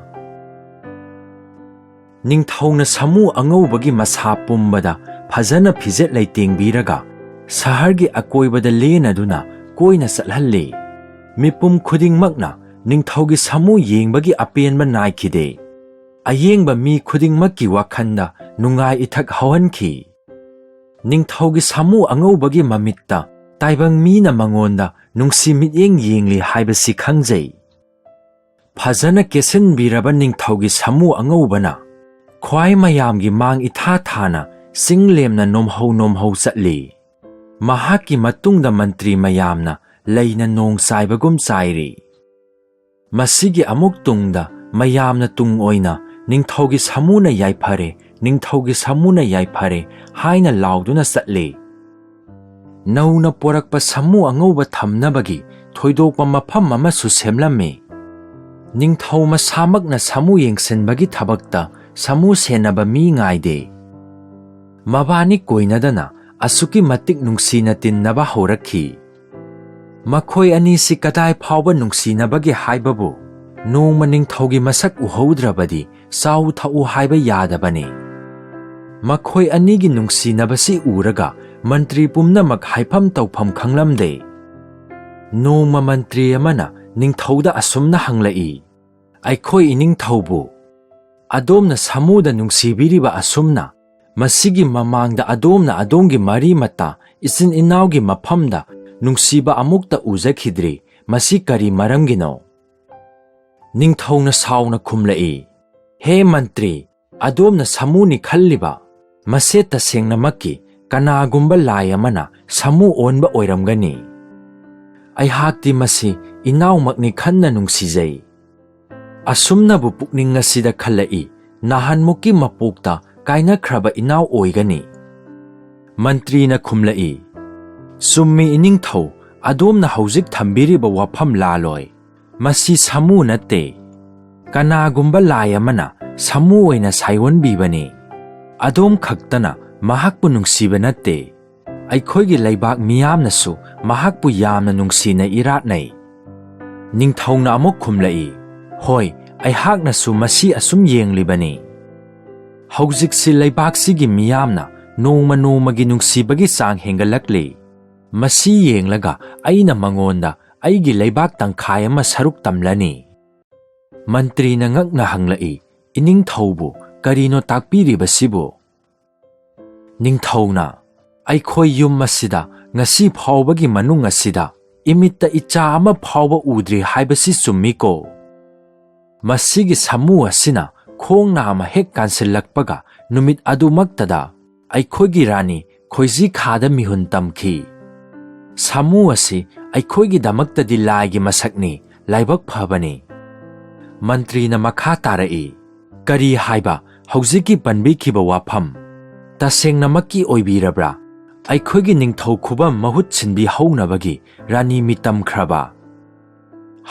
ꯅꯤꯡꯊꯧꯅ ꯁꯥꯃꯨ ꯑꯉꯧꯕꯒꯤ ꯃꯁꯥ ꯄꯨꯝꯕꯗ ꯐꯖꯅ ꯐꯤꯖꯦꯠ ꯂꯩꯇꯦꯡꯕꯤꯔꯒ ꯁꯍꯔꯒꯤ ꯑꯀꯣꯏꯕꯗ ꯂꯦꯟꯅꯗꯨꯅ ꯀꯣꯏꯅ ꯆꯠꯍꯜꯂꯤ꯫ ꯃꯤꯄꯨꯝ ꯈꯨꯗꯤꯡꯃꯛꯅ ꯅꯤꯡꯊꯧꯒꯤ ꯁꯥꯃꯨ ꯌꯦꯡꯕꯒꯤ ꯑꯄꯦꯟꯕ ꯅꯥꯏꯈꯤꯗꯦ꯫ ꯑꯌꯦꯡꯕ ꯃꯤ ꯈꯨꯗꯤꯡꯃꯛꯀꯤ ꯋꯥꯈꯜꯗ ꯅꯨꯡꯉꯥꯏ ꯏꯊꯛ ꯍꯧꯍꯟꯈꯤ꯫ ꯅꯤꯡꯊꯧꯒꯤ ꯁꯥꯃꯨ ꯑꯉꯧꯕꯒꯤ ꯃꯃꯤꯠꯇ ꯇꯥꯏꯕꯪ ꯃꯤꯅ ꯃꯉꯣꯟꯗ ꯅꯨꯡꯁꯤ ꯃꯤꯠꯌꯦꯡ ꯌꯦꯡꯂꯤ ꯍꯥꯏꯕꯁꯤ ꯈꯪꯖꯩ꯫ ꯐꯖꯅ ꯀꯦꯠꯁꯤꯟꯕꯤꯔꯕ ꯅꯤꯡꯊꯧꯒꯤ ꯁꯥꯃꯨ ꯑꯉꯧꯕꯅ ꯈ꯭ꯋꯥꯏ ꯃꯌꯥꯝꯒꯤ ꯃꯥꯡ ꯏꯊꯥ ꯊꯥꯅ ꯆꯤꯡ ꯂꯦꯝꯅ ꯅꯣꯝꯍꯧ ꯅꯣꯝꯍꯧ ꯆꯠꯂꯤ꯫ ꯃꯍꯥꯛꯀꯤ ꯃꯇꯨꯡꯗ ꯃꯟꯇ꯭ꯔꯤ ꯃꯌꯥꯝꯅ ꯂꯩꯅ ꯅꯣꯡ ꯆꯥꯏꯕꯒꯨꯝ ꯆꯥꯏꯔꯤ꯫ ꯃꯁꯤꯒꯤ ꯑꯃꯨꯛ ꯇꯨꯡꯗ ꯃꯌꯥꯝꯅ ꯇꯨꯡ ꯑꯣꯏꯅ "ꯅꯤꯡꯊꯧꯒꯤ ꯁꯥꯃꯨꯅ ꯌꯥꯏꯐꯔꯦ, ꯅꯤꯡꯊꯧꯒꯤ ꯁꯥꯃꯨꯅ ꯌꯥꯏꯐꯔꯦ" ꯍꯥꯏꯅ ꯂꯥꯎꯗꯨꯅ ꯆꯠꯂꯤ꯫ ꯅꯧꯅ ꯄꯣꯔꯛꯄ ꯁꯥꯃꯨ ꯑꯉꯧꯕ ꯊꯝꯅꯕꯒꯤ ꯊꯣꯏꯗꯣꯛꯄ ꯃꯐꯝ ꯑꯃꯁꯨ ꯁꯦꯝꯂꯝꯃꯤ꯫ ꯅꯤꯡꯊꯧ ꯃꯁꯥꯃꯛꯅ ꯁꯥꯃꯨ ꯌꯦꯡꯁꯤꯟꯕꯒꯤ ꯊꯕꯛꯇ ꯁꯥꯃꯨ ꯁꯦꯟꯅꯕ ꯃꯤ ꯉꯥꯏꯗꯦ꯫ ꯃꯕꯥꯅꯤ ꯀꯣꯏꯅꯗꯅ ꯑꯁꯨꯛꯀꯤ ꯃꯇꯤꯛ ꯅꯨꯡꯁꯤꯅ ꯇꯤꯟꯅꯕ ꯍꯧꯔꯛꯈꯤ꯫ ꯃꯈꯣꯏ ꯑꯅꯤꯁꯤ ꯀꯗꯥꯏ ꯐꯥꯎꯕ ꯅꯨꯡꯁꯤꯅꯕꯒꯦ ꯍꯥꯏꯕꯕꯨ, ꯅꯣꯡꯃ ꯅꯤꯡꯊꯧꯒꯤ ꯃꯁꯛ ꯎꯍꯧꯗ꯭ꯔꯕꯗꯤ ꯆꯥꯎ ꯊꯛꯎ ꯍꯥꯏꯕ ꯌꯥꯗꯕꯅꯤ꯫ ꯃꯈꯣꯏ ꯑꯅꯤꯒꯤ ꯅꯨꯡꯁꯤꯅꯕꯁꯤ ꯎꯔꯒ ꯃꯟꯇ꯭ꯔꯤ ꯄꯨꯝꯅꯃꯛ ꯍꯥꯏꯐꯝ ꯇꯧꯐꯝ ꯈꯪꯂꯝꯗꯦ꯫ ꯅꯣꯡꯃ ꯃꯟꯇ꯭ꯔꯤ ꯑꯃꯅ ꯅꯤꯡꯊꯧꯗ ꯑꯁꯨꯝꯅ ꯍꯪꯂꯛꯏ, "ꯑꯩꯈꯣꯏ ꯏꯅꯤꯡꯊꯧꯕꯨ, ꯑꯗꯣꯝꯅ ꯁꯥꯃꯨꯗ ꯅꯨꯡꯁꯤꯕꯤꯔꯤꯕ ꯑꯁꯨꯝꯅ, ꯃꯁꯤꯒꯤ ꯃꯃꯥꯡꯗ ꯑꯗꯣꯝꯅ ꯑꯗꯣꯝꯒꯤ ꯃꯔꯤ ꯃꯇꯥ, ꯏꯆꯤꯟ ꯏꯅꯥꯎꯒꯤ ꯃꯐꯝꯗ ꯅꯨꯡꯁꯤꯕ ꯑꯃꯨꯛꯇ ꯎꯖꯈꯤꯗ꯭ꯔꯤ꯫ ꯃꯁꯤ ꯀꯔꯤ ꯃꯔꯝꯒꯤꯅꯣ?" ꯅꯤꯡꯊꯧꯅ ꯁꯥꯎꯅ ꯈꯨꯝꯂꯛꯏ, "ꯍꯦ ꯃꯟꯇ꯭ꯔꯤ, ꯑꯗꯣꯝꯅ ꯁꯥꯃꯨꯅꯤ ꯈꯜꯂꯤꯕ? ꯃꯁꯦ ꯇꯁꯦꯡꯅꯃꯛꯀꯤ ꯀꯅꯥꯒꯨꯝꯕ ꯂꯥꯏ ꯑꯃꯅ ꯁꯥꯃꯨ ꯑꯣꯟꯕ ꯑꯣꯏꯔꯝꯒꯅꯤ꯫ ꯑꯩꯍꯥꯛꯇꯤ ꯃꯁꯤ ꯏꯅꯥꯎꯃꯛꯅꯤ ꯈꯟꯅ ꯅꯨꯡꯁꯤꯖꯩ꯫ ꯑꯁꯨꯝꯅꯕꯨ ꯄꯨꯛꯅꯤꯡ ꯑꯁꯤꯗ ꯈꯜꯂꯛꯏ, ꯅꯍꯥꯟꯃꯨꯛꯀꯤ ꯃꯄꯣꯛꯇ ꯀꯥꯏꯅꯈ꯭ꯔꯕ ꯏꯅꯥꯎ ꯑꯣꯏꯒꯅꯤ꯫" ꯃꯟꯇ꯭ꯔꯤꯅ ꯈꯨꯝꯂꯛꯏ, "ꯆꯨꯝꯃꯤ ꯏꯅꯤꯡꯊꯧ, ꯑꯗꯣꯝꯅ ꯍꯧꯖꯤꯛ ꯊꯝꯕꯤꯔꯤꯕ ꯋꯥꯐꯝ ꯂꯥꯜꯂꯣꯏ꯫ ꯃꯁꯤ ꯁꯥꯃꯨ ꯅꯠꯇꯦ꯫ ꯀꯅꯥꯒꯨꯝꯕ ꯂꯥꯏ ꯑꯃꯅ ꯁꯥꯃꯨ ꯑꯣꯏꯅ ꯁꯥꯏꯑꯣꯟꯕꯤꯕꯅꯤ꯫ ꯑꯗꯣꯝ ꯈꯛꯇꯅ ꯃꯍꯥꯛꯄꯨ ꯅꯨꯡꯁꯤꯕ ꯅꯠꯇꯦ, ꯑꯩꯈꯣꯏꯒꯤ ꯂꯩꯕꯥꯛ ꯃꯤꯌꯥꯝꯅꯁꯨ ꯃꯍꯥꯛꯄꯨ ꯌꯥꯝꯅ ꯅꯨꯡꯁꯤꯅ ꯏꯔꯥꯠꯅꯩ꯫ ꯅꯤꯡꯊꯧꯅ ꯑꯃꯨꯛ ꯈꯨꯝꯂꯛꯏ, "ꯍꯣꯏ, ꯑꯩꯍꯥꯛꯅꯁꯨ ꯃꯁꯤ ꯑꯁꯨꯝ ꯌꯦꯡꯂꯤꯕꯅꯤ꯫ ꯍꯧꯖꯤꯛꯁꯤ ꯂꯩꯕꯥꯛꯁꯤꯒꯤ ꯃꯤꯌꯥꯝꯅ ꯅꯣꯡꯃ ꯅꯣꯡꯃꯒꯤ ꯅꯨꯡꯁꯤꯕꯒꯤ ꯆꯥꯡ ꯍꯦꯟꯒꯠꯂꯛꯂꯤ꯫ ꯃꯁꯤ ꯌꯦꯡꯂꯒ ꯑꯩꯅ ꯃꯉꯣꯟꯗ ꯑꯩꯒꯤ ꯂꯩꯕꯥꯛ ꯇꯪꯈꯥꯏ ꯑꯃ ꯁꯔꯨꯛ ꯇꯝꯂꯅꯤ꯫" ꯃꯟꯇ꯭ꯔꯤꯅ ꯉꯛꯅ ꯍꯪꯂꯛꯏ, "ꯏꯅꯤꯡꯊꯧꯕꯨ ꯀꯔꯤꯅꯣ ꯇꯥꯛꯄꯤꯔꯤꯕꯁꯤꯕꯨ?" ꯅꯤꯡꯊꯧꯅ, "ꯑꯩꯈꯣꯏ ꯌꯨꯝ ꯑꯁꯤꯗ ꯉꯁꯤ ꯐꯥꯎꯕꯒꯤ ꯃꯅꯨꯡ ꯑꯁꯤꯗ ꯏꯃꯤꯠꯇ ꯏꯆꯥ ꯑꯃ ꯐꯥꯎꯕ ꯎꯗ꯭ꯔꯤ ꯍꯥꯏꯕꯁꯤ ꯆꯨꯝꯃꯤꯀꯣ? ꯃꯁꯤꯒꯤ ꯁꯥꯃꯨ ꯑꯁꯤꯅ ꯈꯣꯡ ꯅꯥꯝꯃ ꯍꯦꯛ ꯀꯥꯟꯁꯤꯜꯂꯛꯄꯒ ꯅꯨꯃꯤꯠ ꯑꯗꯨꯃꯛꯇꯗ ꯑꯩꯈꯣꯏꯒꯤ ꯔꯥꯅꯤ ꯈꯣꯏꯖꯤ ꯈꯥꯗ ꯃꯤꯍꯨꯟ ꯇꯝꯈꯤ꯫ ꯁꯥꯃꯨ ꯑꯁꯤ ꯑꯩꯈꯣꯏꯒꯤꯗꯃꯛꯇꯗꯤ ꯂꯥꯏꯒꯤ ꯃꯁꯛꯅꯤ, ꯂꯥꯏꯕꯛ ꯐꯕꯅꯤ꯫" ꯃꯟꯇ꯭ꯔꯤꯅ ꯃꯈꯥ ꯇꯥꯔꯛꯏ, "ꯀꯔꯤ ꯍꯥꯏꯕ ꯍꯧꯖꯤꯛꯀꯤ ꯄꯟꯕꯤꯈꯤꯕ ꯋꯥꯐꯝ? ꯇꯁꯦꯡꯅꯃꯛꯀꯤ ꯑꯣꯏꯕꯤꯔꯕ꯭ꯔꯥ? ꯑꯩꯈꯣꯏꯒꯤ ꯅꯤꯡꯊꯧ ꯈꯨꯕꯝ ꯃꯍꯨꯠ ꯁꯤꯟꯕꯤꯍꯧꯅꯕꯒꯤ ꯔꯥꯅꯤ ꯃꯤꯇꯝꯈ꯭ꯔꯕ?"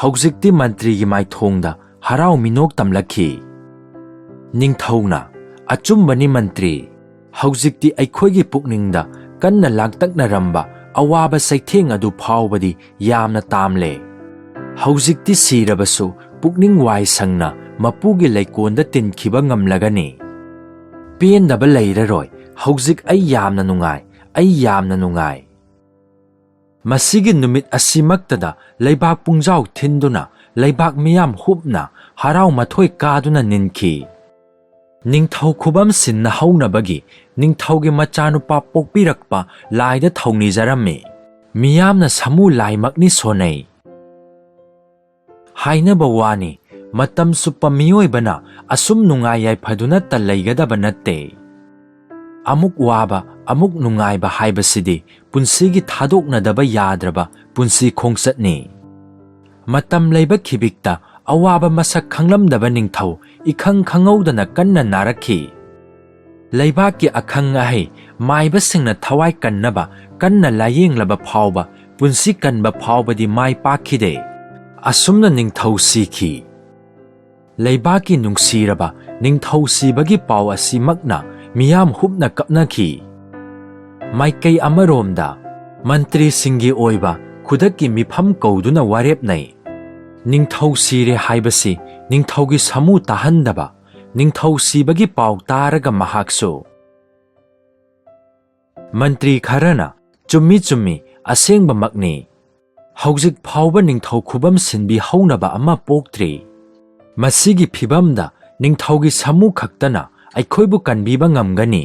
ꯍꯧꯖꯤꯛꯇꯤ ꯃꯟꯇ꯭ꯔꯤꯒꯤ ꯃꯥꯏꯊꯣꯡꯗ ꯍꯔꯥꯎ ꯃꯤꯅꯣꯛ ꯇꯝꯂꯛꯈꯤ꯫ ꯅꯤꯡꯊꯧꯅ, "ꯑꯆꯨꯝꯕꯅꯤ ꯃꯟꯇ꯭ꯔꯤ, ꯍꯧꯖꯤꯛꯇꯤ ꯑꯩꯈꯣꯏꯒꯤ ꯄꯨꯛꯅꯤꯡꯗ ꯀꯟꯅ ꯂꯥꯡꯇꯛꯅꯔꯝꯕ ꯑꯋꯥꯕ ꯆꯩꯊꯦꯡ ꯑꯗꯨ ꯐꯥꯎꯕꯗꯤ ꯌꯥꯝꯅ ꯇꯥꯝꯂꯦ꯫ ꯍꯧꯖꯤꯛꯇꯤ ꯁꯤꯔꯕꯁꯨ ꯄꯨꯛꯅꯤꯡ ꯋꯥꯏ ꯁꯪꯅ ꯃꯄꯨꯒꯤ ꯂꯩꯀꯣꯟꯗ ꯇꯤꯟꯈꯤꯕ ꯉꯝꯂꯒꯅꯤ꯫ ꯄꯦꯟꯗꯕ ꯂꯩꯔꯔꯣꯏ꯫ ꯍꯧꯖꯤꯛ ꯑꯩ ꯌꯥꯝꯅ ꯅꯨꯡꯉꯥꯏ, ꯑꯩ ꯌꯥꯝꯅ ꯅꯨꯡꯉꯥꯏ꯫" ꯃꯁꯤꯒꯤ ꯅꯨꯃꯤꯠ ꯑꯁꯤꯃꯛꯇꯗ ꯂꯩꯕꯥꯛ ꯄꯨꯡꯖꯥꯎ ꯊꯤꯟꯗꯨꯅ ꯂꯩꯕꯥꯛ ꯃꯤꯌꯥꯝ ꯍꯨꯞꯅ ꯍꯔꯥꯎ ꯃꯊꯣꯏ ꯀꯥꯗꯨꯅ ꯅꯤꯟꯈꯤ꯫ ꯅꯤꯡꯊꯧ ꯈꯨꯕꯝ ꯁꯤꯟꯅ ꯍꯧꯅꯕꯒꯤ ꯅꯤꯡꯊꯧꯒꯤ ꯃꯆꯥꯅꯨꯄꯥ ꯄꯣꯛꯄꯤꯔꯛꯄ ꯂꯥꯏꯗ ꯊꯧꯅꯤꯖꯔꯝꯃꯤ꯫ ꯃꯤꯌꯥꯝꯅ ꯁꯥꯃꯨ ꯂꯥꯏꯃꯛꯅꯤ ꯁꯣꯟꯅꯩ꯫ ꯍꯥꯏꯅꯕ ꯋꯥꯅꯤ, ꯃꯇꯝ ꯆꯨꯞꯄ ꯃꯤꯑꯣꯏꯕꯅ ꯑꯁꯨꯝ ꯅꯨꯡꯉꯥꯏ ꯌꯥꯏꯐꯗꯨꯅꯇ ꯂꯩꯒꯗꯕ ꯅꯠꯇꯦ꯫ ꯑꯃꯨꯛ ꯋꯥꯕ, ꯑꯃꯨꯛ ꯅꯨꯡꯉꯥꯏꯕ ꯍꯥꯏꯕꯁꯤꯗꯤ ꯄꯨꯟꯁꯤꯒꯤ ꯊꯥꯗꯣꯛꯅꯗꯕ ꯌꯥꯗ꯭ꯔꯕ ꯄꯨꯟꯁꯤ ꯈꯣꯡꯆꯠꯅꯤ꯫ ꯃꯇꯝ ꯂꯩꯕ ꯈꯤꯕꯤꯛꯇ ꯑꯋꯥꯕ ꯃꯁꯛ ꯈꯪꯂꯝꯗꯕ ꯅꯤꯡꯊꯧ ꯏꯈꯪ ꯈꯪꯍꯧꯗꯅ ꯀꯟꯅ ꯅꯥꯔꯛꯈꯤ꯫ ꯂꯩꯕꯥꯛꯀꯤ ꯑꯈꯪ ꯑꯍꯩ ꯃꯥꯏꯕꯁꯤꯡꯅ ꯊꯋꯥꯏ ꯀꯟꯅꯕ ꯀꯟꯅ ꯂꯥꯌꯦꯡꯂꯕ ꯐꯥꯎꯕ ꯄꯨꯟꯁꯤ ꯀꯟꯕ ꯐꯥꯎꯕꯗꯤ ꯃꯥꯏ ꯄꯥꯛꯈꯤꯗꯦ꯫ ꯑꯁꯨꯝꯅ ꯅꯤꯡꯊꯧ ꯁꯤꯈꯤ꯫ ꯂꯩꯕꯥꯛꯀꯤ ꯅꯨꯡꯁꯤꯔꯕ ꯅꯤꯡꯊꯧ ꯁꯤꯕꯒꯤ ꯄꯥꯎ ꯑꯁꯤꯃꯛꯅ ꯃꯤꯌꯥꯝ ꯍꯨꯞꯅ ꯀꯞꯅꯈꯤ꯫ ꯃꯥꯏꯀꯩ ꯑꯃꯔꯣꯝꯗ, ꯃꯟꯇ꯭ꯔꯤꯁꯤꯡꯒꯤ ꯑꯣꯏꯕ ꯈꯨꯗꯛꯀꯤ ꯃꯤꯐꯝ ꯀꯧꯗꯨꯅ ꯋꯥꯔꯦꯞ ꯅꯩ꯫ ꯅꯤꯡꯊꯧ ꯁꯤꯔꯦ ꯍꯥꯏꯕꯁꯤ ꯅꯤꯡꯊꯧꯒꯤ ꯁꯥꯃꯨ ꯇꯥꯍꯟꯗꯕ, ꯅꯤꯡꯊꯧ ꯁꯤꯕꯒꯤ ꯄꯥꯎ ꯇꯥꯔꯒ ꯃꯍꯥꯛꯁꯨ꯫ ꯃꯟꯇ꯭ꯔꯤ ꯈꯔꯅ, "ꯆꯨꯝꯃꯤ, ꯆꯨꯝꯃꯤ, ꯑꯁꯦꯡꯕꯃꯛꯅꯤ꯫ ꯍꯧꯖꯤꯛ ꯐꯥꯎꯕ ꯅꯤꯡꯊꯧ ꯈꯨꯕꯝ ꯁꯤꯟꯕꯤꯍꯧꯅꯕ ꯑꯃ ꯄꯣꯛꯇ꯭ꯔꯤ꯫ ꯃꯁꯤꯒꯤ ꯐꯤꯚꯝꯗ ꯅꯤꯡꯊꯧꯒꯤ ꯁꯥꯃꯨ ꯈꯛꯇꯅ ꯑꯩꯈꯣꯏꯕꯨ ꯀꯟꯕꯤꯕ ꯉꯝꯒꯅꯤ"꯫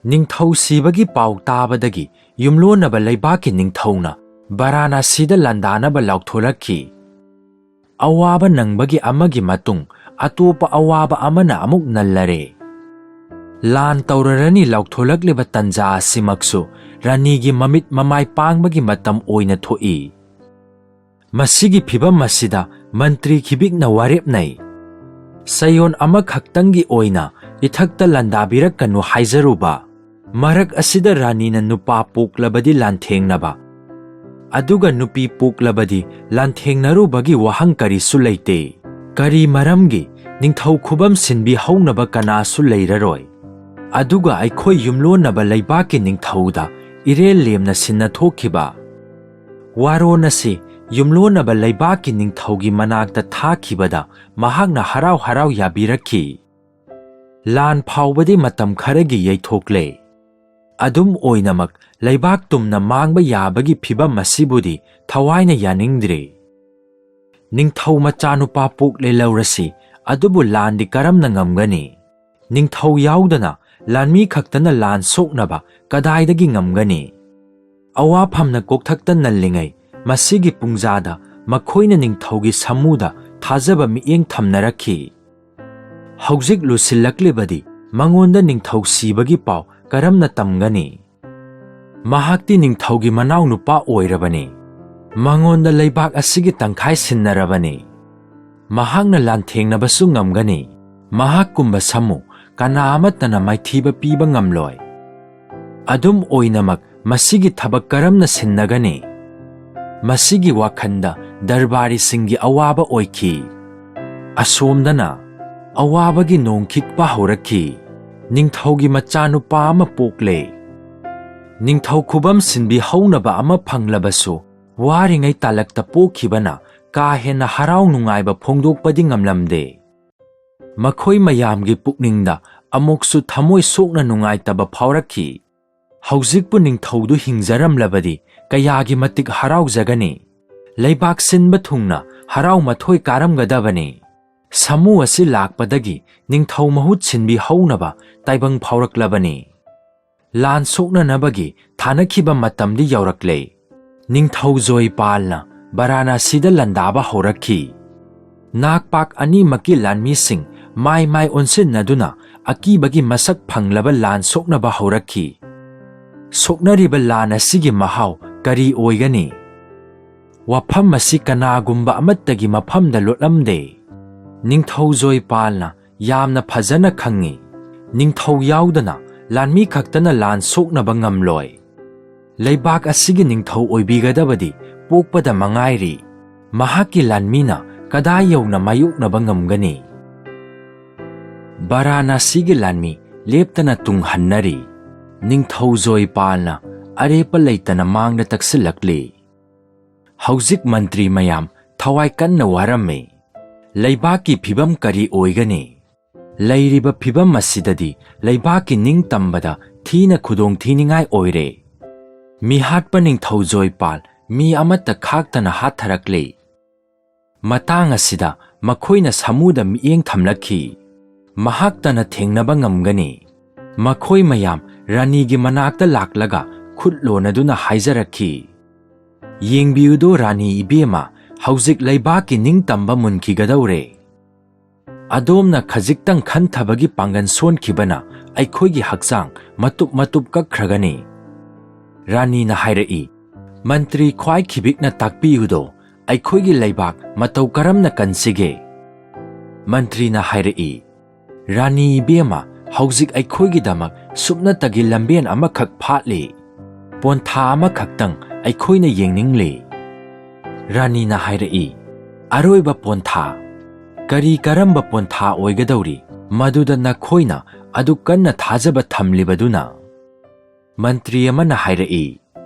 ꯅꯤꯡꯊꯧ ꯁꯤꯕꯒꯤ ꯄꯥꯎ ꯇꯥꯕꯗꯒꯤ ꯌꯨꯝꯂꯣꯟꯅꯕ ꯂꯩꯕꯥꯛꯀꯤ ꯅꯤꯡꯊꯧꯅ ꯕꯔꯥꯅꯥꯁꯤꯗ ꯂꯥꯟꯗꯥꯅꯕ ꯂꯥꯎꯊꯣꯔꯛꯈꯤ꯫ ꯑꯋꯥꯕ ꯅꯪꯕꯒꯤ ꯑꯃꯒꯤ ꯃꯇꯨꯡ ꯑꯇꯣꯞꯄ ꯑꯋꯥꯕ ꯑꯃꯅ ꯑꯃꯨꯛ ꯅꯜꯂꯔꯦ꯫ ꯂꯥꯟ ꯇꯧꯔꯔꯅꯤ ꯂꯥꯎꯊꯣꯂꯛꯂꯤꯕ ꯇꯟꯖꯥ ꯑꯁꯤꯃꯛꯁꯨ ꯔꯥꯅꯤꯒꯤ ꯃꯃꯤꯠ ꯃꯃꯥꯏ ꯄꯥꯡꯕꯒꯤ ꯃꯇꯝ ꯑꯣꯏꯅ ꯊꯣꯛꯏ꯫ ꯃꯁꯤꯒꯤ ꯐꯤꯚꯝ ꯑꯁꯤꯗ ꯃꯟꯇ꯭ꯔꯤ ꯈꯤꯕꯤꯛꯅ ꯋꯥꯔꯦꯞ ꯅꯩ꯫ ꯆꯌꯣꯜ ꯑꯃꯈꯛꯇꯪꯒꯤ ꯑꯣꯏꯅ ꯏꯊꯛꯇ ꯂꯥꯟꯗꯥꯕꯤꯔꯛꯀꯅꯨ ꯍꯥꯏꯖꯔꯨꯕ꯫ ꯃꯔꯛ ꯑꯁꯤꯗ ꯔꯥꯅꯤꯅ ꯅꯨꯄꯥ ꯄꯣꯛꯂꯕꯗꯤ ꯂꯥꯟꯊꯦꯡꯅꯕ, ꯑꯗꯨꯒ ꯅꯨꯄꯤ ꯄꯣꯛꯂꯕꯗꯤ ꯂꯥꯟꯊꯦꯡꯅꯔꯨꯕꯒꯤ ꯋꯥꯍꯪ ꯀꯔꯤꯁꯨ ꯂꯩꯇꯦ꯫ ꯀꯔꯤ ꯃꯔꯝꯒꯤ? ꯅꯤꯡꯊꯧ ꯈꯨꯕꯝ ꯁꯤꯟꯕꯤꯍꯧꯅꯕ ꯀꯅꯥꯁꯨ ꯂꯩꯔꯔꯣꯏ꯫ ꯑꯗꯨꯒ ꯑꯩꯈꯣꯏ ꯌꯨꯝꯂꯣꯟꯅꯕ ꯂꯩꯕꯥꯛꯀꯤ ꯅꯤꯡꯊꯧꯗ ꯏꯔꯦꯜ ꯂꯦꯝꯅ ꯁꯤꯟꯅꯊꯣꯛꯈꯤꯕ ꯋꯥꯔꯣꯟ ꯑꯁꯤ ꯌꯨꯝꯂꯣꯟꯅꯕ ꯂꯩꯕꯥꯛꯀꯤ ꯅꯤꯡꯊꯧꯒꯤ ꯃꯅꯥꯛꯇ ꯊꯥꯈꯤꯕꯗ ꯃꯍꯥꯛꯅ ꯍꯔꯥꯎ ꯍꯔꯥꯎ ꯌꯥꯕꯤꯔꯛꯈꯤ꯫ ꯂꯥꯟ ꯐꯥꯎꯕꯗꯤ ꯃꯇꯝ ꯈꯔꯒꯤ ꯌꯩꯊꯣꯛꯂꯦ꯫ ꯑꯗꯨꯝ ꯑꯣꯏꯅꯃꯛ, ꯂꯩꯕꯥꯛ ꯇꯨꯝꯅ ꯃꯥꯡꯕ ꯌꯥꯕꯒꯤ ꯐꯤꯚꯝ ꯑꯁꯤꯕꯨꯗꯤ ꯊꯋꯥꯏꯅ ꯌꯥꯅꯤꯡꯗ꯭ꯔꯦ꯫ ꯅꯤꯡꯊꯧ ꯃꯆꯥꯅꯨꯄꯥ ꯄꯣꯛꯂꯦ ꯂꯧꯔꯁꯤ, ꯑꯗꯨꯕꯨ ꯂꯥꯟꯗꯤ ꯀꯔꯝꯅ ꯉꯝꯒꯅꯤ? ꯅꯤꯡꯊꯧ ꯌꯥꯎꯗꯅ ꯂꯥꯟꯃꯤ ꯈꯛꯇꯅ ꯂꯥꯟ ꯁꯣꯛꯅꯕ ꯀꯗꯥꯏꯗꯒꯤ ꯉꯝꯒꯅꯤ? ꯑꯋꯥꯐꯝꯅ ꯀꯣꯛꯊꯛꯇ ꯅꯜꯂꯤꯉꯩ, ꯃꯁꯤꯒꯤ ꯄꯨꯡꯖꯥꯗ ꯃꯈꯣꯏꯅ ꯅꯤꯡꯊꯧꯒꯤ ꯁꯥꯃꯨꯗ ꯊꯥꯖꯕ ꯃꯤꯠꯌꯦꯡ ꯊꯝꯅꯔꯛꯈꯤ꯫ ꯍꯧꯖꯤꯛ ꯂꯨꯁꯤꯜꯂꯛꯂꯤꯕꯗꯤ ꯃꯉꯣꯟꯗ ꯅꯤꯡꯊꯧ ꯁꯤꯕꯒꯤ ꯄꯥꯎ ꯀꯔꯝꯅ ꯇꯝꯒꯅꯤ? ꯃꯍꯥꯛꯇꯤ ꯅꯤꯡꯊꯧꯒꯤ ꯃꯅꯥꯎꯅꯨꯄꯥ ꯑꯣꯏꯔꯕꯅꯤ꯫ ꯃꯉꯣꯟꯗ ꯂꯩꯕꯥꯛ ꯑꯁꯤꯒꯤ ꯇꯪꯈꯥꯏ ꯁꯤꯟꯅꯔꯕꯅꯤ꯫ ꯃꯍꯥꯛꯅ ꯂꯥꯟꯊꯦꯡꯅꯕꯁꯨ ꯉꯝꯒꯅꯤ꯫ ꯃꯍꯥꯛꯀꯨꯝꯕ ꯁꯥꯃꯨ ꯀꯅꯥ ꯑꯃꯠꯇꯅ ꯃꯥꯏꯊꯤꯕ ꯄꯤꯕ ꯉꯝꯂꯣꯏ꯫ ꯑꯗꯨꯝ ꯑꯣꯏꯅꯃꯛ, ꯃꯁꯤꯒꯤ ꯊꯕꯛ ꯀꯔꯝꯅ ꯁꯤꯟꯅꯒꯅꯤ? ꯃꯁꯤꯒꯤ ꯋꯥꯈꯜꯗ ꯗꯔꯕꯥꯔꯤꯁꯤꯡꯒꯤ ꯑꯋꯥꯕ ꯑꯣꯏꯈꯤ꯫ ꯑꯁꯣꯝꯗꯅ ꯑꯋꯥꯕꯒꯤ ꯅꯣꯡ ꯈꯤꯛꯄ ꯍꯧꯔꯛꯈꯤ꯫ ꯅꯤꯡꯊꯧꯒꯤ ꯃꯆꯥꯅꯨꯄꯥ ꯑꯃ ꯄꯣꯛꯂꯦ꯫ ꯅꯤꯡꯊꯧ ꯈꯨꯕꯝ ꯁꯤꯟꯕꯤꯍꯧꯅꯕ ꯑꯃ ꯐꯪꯂꯕꯁꯨ, ꯋꯥꯔꯤꯉꯩ ꯇꯥꯂꯛꯇ ꯄꯣꯛꯈꯤꯕꯅ ꯀꯥ ꯍꯦꯟꯅ ꯍꯔꯥꯎ ꯅꯨꯡꯉꯥꯏꯕ ꯐꯣꯡꯗꯣꯛꯄꯗꯤ ꯉꯝꯂꯝꯗꯦ꯫ ꯃꯈꯣꯏ ꯃꯌꯥꯝꯒꯤ ꯄꯨꯛꯅꯤꯡꯗ ꯑꯃꯨꯛꯁꯨ ꯊꯃꯣꯏ ꯁꯣꯛꯅ ꯅꯨꯡꯉꯥꯏꯇꯕ ꯐꯥꯎꯔꯛꯈꯤ꯫ ꯍꯧꯖꯤꯛꯄꯨ ꯅꯤꯡꯊꯧꯗꯨ ꯍꯤꯡꯖꯔꯝꯂꯕꯗꯤ ꯀꯌꯥꯒꯤ ꯃꯇꯤꯛ ꯍꯔꯥꯎꯖꯒꯅꯤ꯫ ꯂꯩꯕꯥꯛ ꯁꯤꯟꯕ ꯊꯨꯡꯅ ꯍꯔꯥꯎ ꯃꯊꯣꯏ ꯀꯥꯔꯝꯒꯗꯕꯅꯤ꯫ ꯁꯥꯃꯨ ꯑꯁꯤ ꯂꯥꯛꯄꯗꯒꯤ ꯅꯤꯡꯊꯧ ꯃꯍꯨꯠ ꯁꯤꯟꯕꯤꯍꯧꯅꯕ ꯇꯥꯏꯕꯪ ꯐꯥꯎꯔꯛꯂꯕꯅꯤ꯫ ꯂꯥꯟ ꯁꯣꯛꯅꯅꯕꯒꯤ ꯊꯥꯅꯈꯤꯕ ꯃꯇꯝꯗꯤ ꯌꯧꯔꯛꯂꯦ꯫ ꯅꯤꯡꯊꯧ ꯖꯣꯏꯄꯥꯜꯅ ꯕꯔꯥꯅꯥꯁꯤꯗ ꯂꯥꯟꯗꯥꯕ ꯍꯧꯔꯛꯈꯤ꯫ ꯅꯥꯛꯄꯥꯛ ꯑꯅꯤꯃꯛꯀꯤ ꯂꯥꯟꯃꯤꯁꯤꯡ ꯃꯥꯏ ꯃꯥꯏ ꯑꯣꯟꯁꯤꯟꯅꯗꯨꯅ ꯑꯀꯤꯕꯒꯤ ꯃꯁꯛ ꯐꯪꯂꯕ ꯂꯥꯟ ꯁꯣꯛꯅꯕ ꯍꯧꯔꯛꯈꯤ꯫ ꯁꯣꯛꯅꯔꯤꯕ ꯂꯥꯟ ꯑꯁꯤꯒꯤ ꯃꯍꯥꯎ ꯀꯔꯤ ꯑꯣꯏꯒꯅꯤ? ꯋꯥꯐꯝ ꯑꯁꯤ ꯀꯅꯥꯒꯨꯝꯕ ꯑꯃꯠꯇꯒꯤ ꯃꯐꯝꯗ ꯂꯣꯠꯂꯝꯗꯦ꯫ ꯅꯤꯡꯊꯧ ꯖꯣꯏꯄꯥꯜꯅ ꯌꯥꯝꯅ ꯐꯖꯅ ꯈꯪꯏ꯫ ꯅꯤꯡꯊꯧ ꯌꯥꯎꯗꯅ ꯂꯥꯟꯃꯤ ꯈꯛꯇꯅ ꯂꯥꯟ ꯁꯣꯛꯅꯕ ꯉꯝꯂꯣꯏ꯫ ꯂꯩꯕꯥꯛ ꯑꯁꯤꯒꯤ ꯅꯤꯡꯊꯧ ꯑꯣꯏꯕꯤꯒꯗꯕꯗꯤ ꯄꯣꯛꯄꯗ ꯃꯉꯥꯏꯔꯤ꯫ ꯃꯍꯥꯛꯀꯤ ꯂꯥꯟꯃꯤꯅ ꯀꯗꯥꯏ ꯌꯧꯅ ꯃꯥꯌꯣꯛꯅꯕ ꯉꯝꯒꯅꯤ? ꯕꯔꯥꯅꯥꯁꯤꯒꯤ ꯂꯥꯟꯃꯤ ꯂꯦꯞꯇꯅ ꯇꯨꯡꯍꯟꯅꯔꯤ꯫ ꯅꯤꯡꯊꯧ ꯖꯣꯏꯄꯥꯜꯅ ꯑꯔꯦꯞꯄ ꯂꯩꯇꯅ ꯃꯥꯡꯗ ꯇꯛꯁꯤꯜꯂꯛꯂꯤ꯫ ꯍꯧꯖꯤꯛ ꯃꯟꯇ꯭ꯔꯤ ꯃꯌꯥꯝ ꯊꯋꯥꯏ ꯀꯟꯅ ꯋꯥꯔꯝꯃꯤ꯫ ꯂꯩꯕꯥꯛꯀꯤ ꯐꯤꯕꯝ ꯀꯔꯤ ꯑꯣꯏꯒꯅꯤ? ꯂꯩꯔꯤꯕ ꯐꯤꯕꯝ ꯑꯁꯤꯗꯗꯤ ꯂꯩꯕꯥꯛꯀꯤ ꯅꯤꯡꯇꯝꯕꯗ ꯊꯤꯅ ꯈꯨꯗꯣꯡ ꯊꯤꯅꯤꯡꯉꯥꯏ ꯑꯣꯏꯔꯦ꯫ ꯃꯤꯍꯥꯠꯄ ꯅꯤꯡꯊꯧ ꯖꯣꯏꯄꯥꯜ ꯃꯤ ꯑꯃꯠꯇ ꯈꯥꯛꯇꯅ ꯍꯥꯠꯊꯔꯛꯂꯤ꯫ ꯃꯇꯥꯡ ꯑꯁꯤꯗ ꯃꯈꯣꯏꯅ ꯁꯥꯃꯨꯗ ꯃꯤꯠꯌꯦꯡ ꯊꯝꯂꯛꯈꯤ꯫ ꯃꯍꯥꯛꯇꯅ ꯊꯦꯡꯅꯕ ꯉꯝꯒꯅꯤ꯫ ꯃꯈꯣꯏ ꯃꯌꯥꯝ ꯔꯥꯅꯤꯒꯤ ꯃꯅꯥꯛꯇ ꯂꯥꯛꯂꯒ ꯈꯨꯠ ꯂꯣꯟꯅꯗꯨꯅ ꯍꯥꯏꯖꯔꯛꯈꯤ, "ꯌꯦꯡꯕꯤꯌꯨꯗꯣ ꯔꯥꯅꯤ ꯏꯕꯦꯝꯃ, ꯍꯧꯖꯤꯛ ꯂꯩꯕꯥꯛꯀꯤ ꯅꯤꯡꯇꯝꯕ ꯃꯨꯟꯈꯤꯒꯗꯧꯔꯦ꯫ ꯑꯗꯣꯝꯅ ꯈꯖꯤꯛꯇꯪ ꯈꯟꯊꯕꯒꯤ ꯄꯥꯡꯒꯜ ꯁꯣꯟꯈꯤꯕꯅ ꯑꯩꯈꯣꯏꯒꯤ ꯍꯛꯆꯥꯡ ꯃꯇꯨꯞ ꯃꯇꯨꯞ ꯀꯛꯈ꯭ꯔꯒꯅꯤ"꯫ ꯔꯥꯅꯤꯅ ꯍꯥꯏꯔꯛꯏ, "ꯃꯟꯇ꯭ꯔꯤ ꯈ꯭ꯋꯥꯏ ꯈꯤꯕꯤꯛꯅ ꯇꯥꯛꯄꯤꯌꯨꯗꯣ, ꯑꯩꯈꯣꯏꯒꯤ ꯂꯩꯕꯥꯛ ꯃꯇꯧ ꯀꯔꯝꯅ ꯀꯟꯁꯤꯒꯦ?" ꯃꯟꯇ꯭ꯔꯤꯅ ꯍꯥꯏꯔꯛꯏ, "ꯔꯥꯅꯤ ꯏꯕꯦꯝꯃ, ꯍꯧꯖꯤꯛ ꯑꯩꯈꯣꯏꯒꯤꯗꯃꯛ ꯁꯨꯞꯅꯇꯒꯤ ꯂꯝꯕꯦꯟ ꯑꯃꯈꯛ ꯐꯥꯠꯂꯤ꯫ ꯄꯣꯟꯊꯥ ꯑꯃꯈꯛꯇꯪ ꯑꯩꯈꯣꯏꯅ ꯌꯦꯡꯅꯤꯡꯂꯤ"꯫ ꯔꯥꯅꯤꯅ ꯍꯥꯏꯔꯛꯏ, "ꯑꯔꯣꯏꯕ ꯄꯣꯟꯊꯥ? ꯀꯔꯤ ꯀꯔꯝꯕ ꯄꯣꯟꯊꯥ ꯑꯣꯏꯒꯗꯧꯔꯤ, ꯃꯗꯨꯗ ꯅꯈꯣꯏꯅ ꯑꯗꯨ ꯀꯟꯅ ꯊꯥꯖꯕ ꯊꯝꯂꯤꯕꯗꯨꯅ꯫ ꯃꯟꯇ꯭ꯔꯤ ꯑꯃꯅ ꯍꯥꯏꯔꯛꯏ,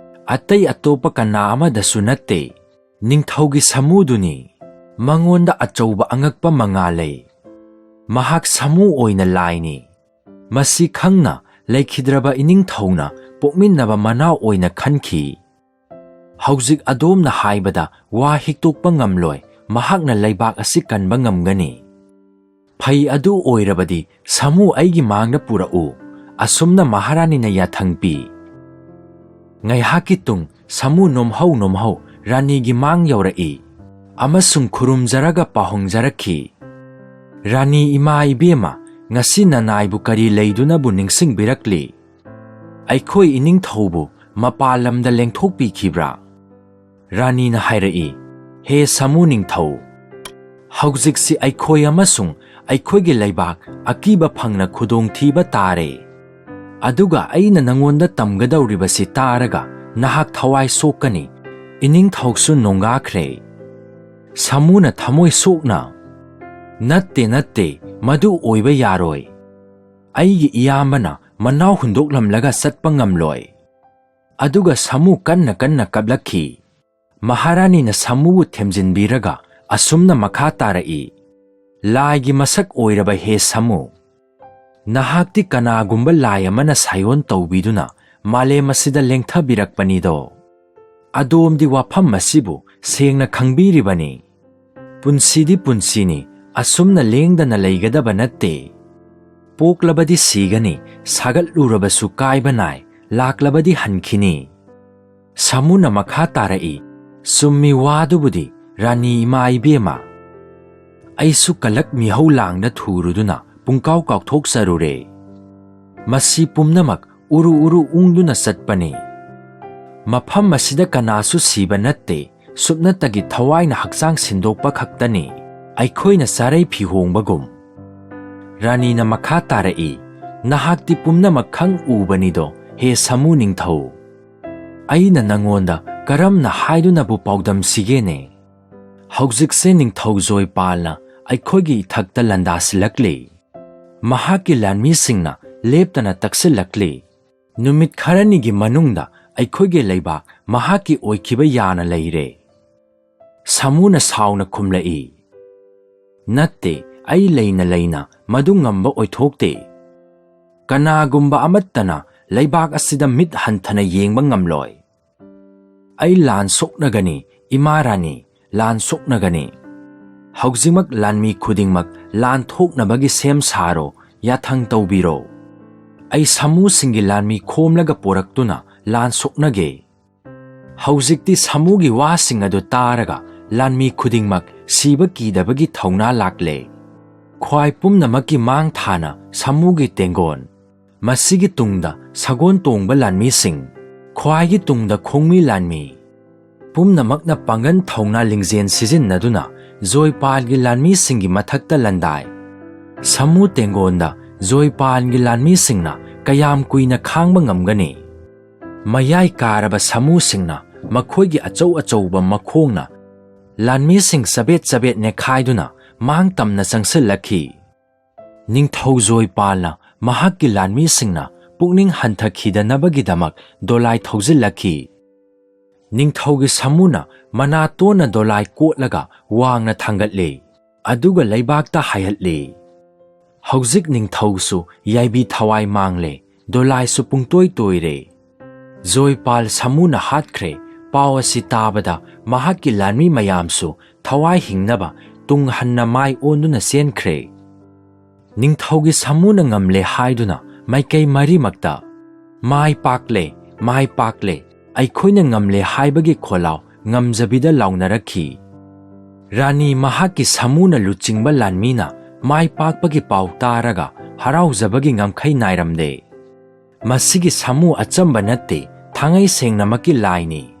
"ꯑꯇꯩ ꯑꯇꯣꯞꯄ ꯀꯅꯥ ꯑꯃꯗꯁꯨ ꯅꯠꯇꯦ, ꯅꯤꯡꯊꯧꯒꯤ ꯁꯥꯃꯨꯗꯨꯅꯤ꯫ ꯃꯉꯣꯟꯗ ꯑꯆꯧꯕ ꯑꯉꯛꯄ ꯃꯉꯥ ꯂꯩ꯫ ꯃꯍꯥꯛ ꯁꯥꯃꯨ ꯑꯣꯏꯅ ꯂꯥꯏꯅꯤ꯫ ꯃꯁꯤ ꯈꯪꯅ ꯂꯩꯈꯤꯗ꯭ꯔꯕ ꯏꯅꯤꯡꯊꯧꯅ ꯄꯣꯛꯃꯤꯟꯅꯕ ꯃꯅꯥꯎ ꯑꯣꯏꯅ ꯈꯟꯈꯤ꯫ ꯍꯧꯖꯤꯛ ꯑꯗꯣꯝꯅ ꯍꯥꯏꯕꯗ ꯋꯥ ꯍꯤꯛꯇꯣꯛꯄ ꯉꯝꯂꯣꯏ, ꯃꯍꯥꯛꯅ ꯂꯩꯕꯥꯛ ꯑꯁꯤ ꯀꯟꯕ ꯉꯝꯒꯅꯤ꯫ ꯐꯩ, ꯑꯗꯨ ꯑꯣꯏꯔꯕꯗꯤ ꯁꯥꯃꯨ ꯑꯩꯒꯤ ꯃꯥꯡꯗ ꯄꯨꯔꯛꯎ꯫" ꯑꯁꯨꯝꯅ ꯃꯍꯥꯔꯥꯅꯤꯅ ꯌꯥꯊꯪ ꯄꯤ꯫ ꯉꯥꯏꯍꯥꯛꯀꯤ ꯇꯨꯡ ꯁꯥꯃꯨ ꯅꯣꯝꯍꯧ ꯅꯣꯝꯍꯧ ꯔꯥꯅꯤꯒꯤ ꯃꯥꯡ ꯌꯧꯔꯛꯏ ꯑꯃꯁꯨꯡ ꯈꯨꯔꯨꯝꯖꯔꯒ ꯄꯥꯎꯍꯣꯡꯖꯔꯛꯈꯤ, "ꯔꯥꯅꯤ ꯏꯃꯥ ꯏꯕꯦꯝꯃ, ꯉꯁꯤ ꯅꯅꯥꯏꯕꯨ ꯀꯔꯤ ꯂꯩꯗꯨꯅꯕꯨ ꯅꯤꯡꯁꯤꯡꯕꯤꯔꯛꯂꯤ? ꯑꯩꯈꯣꯏ ꯏꯅꯤꯡꯊꯧꯕꯨ ꯃꯄꯥꯟ ꯂꯝꯗ ꯂꯦꯡꯊꯣꯛꯄꯤꯈꯤꯕ꯭ꯔꯥ?" ꯔꯥꯅꯤꯅ ꯍꯥꯏꯔꯛꯏ, "ꯍꯦ ꯁꯥꯃꯨ ꯅꯤꯡꯊꯧ, ꯍꯧꯖꯤꯛꯁꯤ ꯑꯩꯈꯣꯏ ꯑꯃꯁꯨꯡ ꯑꯩꯈꯣꯏꯒꯤ ꯂꯩꯕꯥꯛ ꯑꯀꯤꯕ ꯐꯪꯅ ꯈꯨꯗꯣꯡꯊꯤꯕ ꯇꯥꯔꯦ꯫ ꯑꯗꯨꯒ ꯑꯩꯅ ꯅꯉꯣꯟꯗ ꯇꯝꯒꯗꯧꯔꯤꯕꯁꯤ ꯇꯥꯔꯒ ꯅꯍꯥꯛ ꯊꯋꯥꯏ ꯁꯣꯛꯀꯅꯤ꯫" ꯏꯅꯤꯡꯊꯧꯁꯨ ꯅꯣꯡꯒꯥꯈ꯭ꯔꯦ꯫ ꯁꯥꯃꯨꯅ ꯊꯃꯣꯏ ꯁꯣꯛꯅ, "ꯅꯠꯇꯦ, ꯅꯠꯇꯦ, ꯃꯗꯨ ꯑꯣꯏꯕ ꯌꯥꯔꯣꯏ꯫ ꯑꯩꯒꯤ ꯏꯌꯥꯝꯕꯅ ꯃꯅꯥꯎ ꯍꯨꯟꯗꯣꯛꯂꯝꯂꯒ ꯆꯠꯄ ꯉꯝꯂꯣꯏ꯫" ꯑꯗꯨꯒ ꯁꯥꯃꯨ ꯀꯟꯅ ꯀꯟꯅ ꯀꯞꯂꯛꯈꯤ꯫ ꯃꯍꯥꯔꯥꯅꯤꯅ ꯁꯥꯃꯨꯕꯨ ꯊꯦꯝꯖꯤꯟꯕꯤꯔꯒ ꯑꯁꯨꯝꯅ ꯃꯈꯥ ꯇꯥꯔꯛꯏ, "ꯂꯥꯏꯒꯤ ꯃꯁꯛ ꯑꯣꯏꯔꯕ ꯍꯦ ꯁꯥꯃꯨ, ꯅꯍꯥꯛꯇꯤ ꯀꯅꯥꯒꯨꯝꯕ ꯂꯥꯏ ꯑꯃꯅ ꯁꯥꯏꯑꯣꯟ ꯇꯧꯕꯤꯗꯨꯅ ꯃꯥꯂꯦꯝ ꯑꯁꯤꯗ ꯂꯦꯡꯊꯕꯤꯔꯛꯄꯅꯤꯗꯣ꯫ ꯑꯗꯣꯝꯗꯤ ꯋꯥꯐꯝ ꯑꯁꯤꯕꯨ ꯁꯦꯡꯅ ꯈꯪꯕꯤꯔꯤꯕꯅꯤ꯫ ꯄꯨꯟꯁꯤꯗꯤ ꯄꯨꯟꯁꯤꯅꯤ, ꯑꯁꯨꯝꯅ ꯂꯦꯡꯗꯅ ꯂꯩꯒꯗꯕ ꯅꯠꯇꯦ꯫ ꯄꯣꯛꯂꯕꯗꯤ ꯁꯤꯒꯅꯤ, ꯁꯥꯒꯠꯂꯨꯔꯕꯁꯨ ꯀꯥꯏꯕ ꯅꯥꯏ, ꯂꯥꯛꯂꯕꯗꯤ ꯍꯟꯈꯤꯅꯤ꯫" ꯁꯥꯃꯨꯅ ꯃꯈꯥ ꯇꯥꯔꯛꯏ, "ꯆꯨꯝꯃꯤ ꯋꯥꯗꯨꯕꯨꯗꯤ, ꯔꯥꯅꯤ ꯏꯃꯥ ꯏꯕꯦꯝꯃ꯫ ꯑꯩꯁꯨ ꯀꯂꯛ ꯃꯤꯍꯧ ꯂꯥꯡꯗ ꯊꯨꯔꯨꯗꯨꯅ ꯄꯨꯡꯀꯥꯎ ꯀꯥꯎꯊꯣꯛꯆꯔꯨꯔꯦ꯫ ꯃꯁꯤ ꯄꯨꯝꯅꯃꯛ ꯎꯔꯨ ꯎꯔꯨ ꯎꯪꯗꯨꯅ ꯆꯠꯄꯅꯤ꯫ ꯃꯐꯝ ꯑꯁꯤꯗ ꯀꯅꯥꯁꯨ ꯁꯤꯕ ꯅꯠꯇꯦ, ꯁꯨꯞꯅꯇꯒꯤ ꯊꯋꯥꯏꯅ ꯍꯛꯆꯥꯡ ꯁꯤꯟꯗꯣꯛꯄ ꯈꯛꯇꯅꯤ, ꯑꯩꯈꯣꯏꯅ ꯆꯥꯔꯩ ꯐꯤ ꯍꯣꯡꯕꯒꯨꯝ꯫" ꯔꯥꯅꯤꯅ ꯃꯈꯥ ꯇꯥꯔꯛꯏ, "ꯅꯍꯥꯛꯇꯤ ꯄꯨꯝꯅꯃꯛ ꯈꯪ ꯎꯕꯅꯤꯗꯣ, ꯍꯦ ꯁꯥꯃꯨ ꯅꯤꯡꯊꯧ꯫ ꯑꯩꯅ ꯅꯉꯣꯟꯗ ꯀꯔꯝꯅ ꯍꯥꯏꯗꯨꯅꯕꯨ ꯄꯥꯎꯗꯝꯁꯤꯒꯦꯅꯦ? ꯍꯧꯖꯤꯛꯁꯦ ꯅꯤꯡꯊꯧ ꯖꯣꯏꯄꯥꯜꯅ ꯑꯩꯈꯣꯏꯒꯤ ꯏꯊꯛꯇ ꯂꯥꯟꯗꯥꯁꯤꯜꯂꯛꯂꯤ꯫ ꯃꯍꯥꯛꯀꯤ ꯂꯥꯟꯃꯤꯁꯤꯡꯅ ꯂꯦꯞꯇꯅ ꯇꯛꯁꯤꯜꯂꯛꯂꯤ꯫ "ꯅꯨꯃꯤꯠ ꯈꯔꯅꯤꯒꯤ ꯃꯅꯨꯡꯗ ꯑꯩꯈꯣꯏꯒꯤ ꯂꯩꯕꯥꯛ ꯃꯍꯥꯛꯀꯤ ꯑꯣꯏꯈꯤꯕ ꯌꯥꯅ ꯂꯩꯔꯦ꯫" ꯁꯥꯃꯨꯅ ꯁꯥꯎꯅ ꯈꯨꯝꯂꯛꯏ, "ꯅꯠꯇꯦ, ꯑꯩ ꯂꯩꯅ ꯂꯩꯅ ꯃꯗꯨ ꯉꯝꯕ ꯑꯣꯏꯊꯣꯛꯇꯦ꯫ ꯀꯅꯥꯒꯨꯝꯕ ꯑꯃꯠꯇꯅ ꯂꯩꯕꯥꯛ ꯑꯁꯤꯗ ꯃꯤꯠ ꯍꯟꯊꯅ ꯌꯦꯡꯕ ꯉꯝꯂꯣꯏ꯫ ꯑꯩ ꯂꯥꯟ ꯁꯣꯛꯅꯒꯅꯤ, ꯏꯃꯥ ꯔꯥꯅꯤ, ꯂꯥꯟ ꯁꯣꯛꯅꯒꯅꯤ꯫ ꯍꯧꯖꯤꯛꯃꯛ ꯂꯥꯟꯃꯤ ꯈꯨꯗꯤꯡꯃꯛ ꯂꯥꯟ ꯊꯣꯛꯅꯕꯒꯤ ꯁꯦꯝ ꯁꯥꯔꯣ, ꯌꯥꯊꯪ ꯇꯧꯕꯤꯔꯣ꯫ ꯑꯩ ꯁꯥꯃꯨꯁꯤꯡꯒꯤ ꯂꯥꯟꯃꯤ ꯈꯣꯝꯂꯒ ꯄꯨꯔꯛꯇꯨꯅ ꯂꯥꯟ ꯁꯣꯛꯅꯒꯦ꯫" ꯍꯧꯖꯤꯛꯇꯤ ꯁꯥꯃꯨꯒꯤ ꯋꯥꯁꯤꯡ ꯑꯗꯨ ꯇꯥꯔꯒ ꯂꯥꯟꯃꯤ ꯈꯨꯗꯤꯡꯃꯛ ꯁꯤꯕ ꯀꯤꯗꯕꯒꯤ ꯊꯧꯅꯥ ꯂꯥꯛꯂꯦ꯫ ꯈ꯭ꯋꯥꯏ ꯄꯨꯝꯅꯃꯛꯀꯤ ꯃꯥꯡ ꯊꯥꯅ ꯁꯥꯃꯨꯒꯤ ꯇꯦꯡꯒꯣꯟ, ꯃꯁꯤꯒꯤ ꯇꯨꯡꯗ ꯁꯒꯣꯜ ꯇꯣꯡꯕ ꯂꯥꯟꯃꯤꯁꯤꯡ, ꯈ꯭ꯋꯥꯏꯒꯤ ꯇꯨꯡꯗ ꯈꯣꯡꯃꯤ ꯂꯥꯟꯃꯤ, ꯄꯨꯝꯅꯃꯛꯅ ꯄꯥꯡꯒꯟ ꯊꯧꯅꯥ ꯂꯤꯡꯖꯦꯜ ꯁꯤꯖꯤꯟꯅꯗꯨꯅ ꯖꯣꯏꯄꯥꯜꯒꯤ ꯂꯥꯟꯃꯤꯁꯤꯡꯒꯤ ꯃꯊꯛꯇ ꯂꯥꯟꯗꯥꯏ꯫ ꯁꯥꯃꯨ ꯇꯦꯡꯒꯣꯟꯗ ꯖꯣꯏꯄꯥꯜꯒꯤ ꯂꯥꯟꯃꯤꯁꯤꯡꯅ ꯀꯌꯥꯝ ꯀꯨꯏꯅ ꯈꯥꯡꯕ ꯉꯝꯒꯅꯤ? ꯃꯌꯥꯏ ꯀꯥꯔꯕ ꯁꯥꯃꯨꯁꯤꯡꯅ ꯃꯈꯣꯏꯒꯤ ꯑꯆꯧ ꯑꯆꯧꯕ ꯃꯈꯣꯡꯅ ꯂꯥꯟꯃꯤꯁꯤꯡ ꯆꯕꯦꯠ ꯆꯕꯦꯠ ꯅꯦꯈꯥꯏꯗꯨꯅ ꯃꯥꯡ ꯇꯝꯅ ꯆꯪꯁꯤꯜꯂꯛꯈꯤ꯫ ꯅꯤꯡꯊꯧ ꯖꯣꯏꯄꯥꯜꯅ ꯃꯍꯥꯛꯀꯤ ꯂꯥꯟꯃꯤꯁꯤꯡꯅ ꯄꯨꯛꯅꯤꯡ ꯍꯟꯊꯈꯤꯗꯅꯕꯒꯤꯗꯃꯛ ꯗꯣꯂꯥꯏ ꯊꯧꯖꯤꯜꯂꯛꯈꯤ꯫ ꯅꯤꯡꯊꯧꯒꯤ ꯁꯥꯃꯨꯅ ꯃꯅꯥꯇꯣꯟꯅ ꯗꯣꯂꯥꯏ ꯀꯣꯠꯂꯒ ꯋꯥꯡꯅ ꯊꯥꯡꯒꯠꯂꯤ, ꯑꯗꯨꯒ ꯂꯩꯕꯥꯛꯇ ꯍꯥꯏꯍꯠꯂꯤ꯫ ꯍꯧꯖꯤꯛ ꯅꯤꯡꯊꯧꯁꯨ ꯌꯥꯏꯕꯤ ꯊꯋꯥꯏ ꯃꯥꯡꯂꯦ, ꯗꯣꯂꯥꯏꯁꯨ ꯄꯨꯡꯇꯣꯏ ꯇꯣꯏꯔꯦ꯫ ꯖꯣꯏꯄꯥꯜ ꯁꯥꯃꯨꯅ ꯍꯥꯠꯈ꯭ꯔꯦ꯫ ꯄꯥꯎ ꯑꯁꯤ ꯇꯥꯕꯗ ꯃꯍꯥꯛꯀꯤ ꯂꯥꯟꯃꯤ ꯃꯌꯥꯝꯁꯨ ꯊꯋꯥꯏ ꯍꯤꯡꯅꯕ ꯇꯨꯡ ꯍꯟꯅ ꯃꯥꯏ ꯑꯣꯟꯗꯨꯅ ꯆꯦꯟꯈ꯭ꯔꯦ꯫ ꯅꯤꯡꯊꯧꯒꯤ ꯁꯥꯃꯨꯅ ꯉꯝꯂꯦ ꯍꯥꯏꯗꯨꯅ ꯃꯥꯏꯀꯩ ꯃꯔꯤꯃꯛꯇ, "ꯃꯥꯏ ꯄꯥꯛꯂꯦ, ꯃꯥꯏ ꯄꯥꯛꯂꯦ, ꯑꯩꯈꯣꯏꯅ ꯉꯝꯂꯦ" ꯍꯥꯏꯕꯒꯤ ꯈꯣꯜꯂꯥꯎ ꯉꯝꯖꯕꯤꯗ ꯂꯥꯎꯅꯔꯛꯈꯤ꯫ ꯔꯥꯅꯤ ꯃꯍꯥꯛꯀꯤ ꯁꯥꯃꯨꯅ ꯂꯨꯆꯤꯡꯕ ꯂꯥꯟꯃꯤꯅ ꯃꯥꯏ ꯄꯥꯛꯄꯒꯤ ꯄꯥꯎ ꯇꯥꯔꯒ ꯍꯔꯥꯎꯖꯕꯒꯤ ꯉꯝꯈꯩ ꯅꯥꯏꯔꯝꯗꯦ꯫ "ꯃꯁꯤꯒꯤ ꯁꯥꯃꯨ ꯑꯆꯝꯕ ꯅꯠꯇꯦ, ꯊꯥꯡꯉꯩ ꯁꯦꯡꯅꯃꯛꯀꯤ ꯂꯥꯏꯅꯤ꯫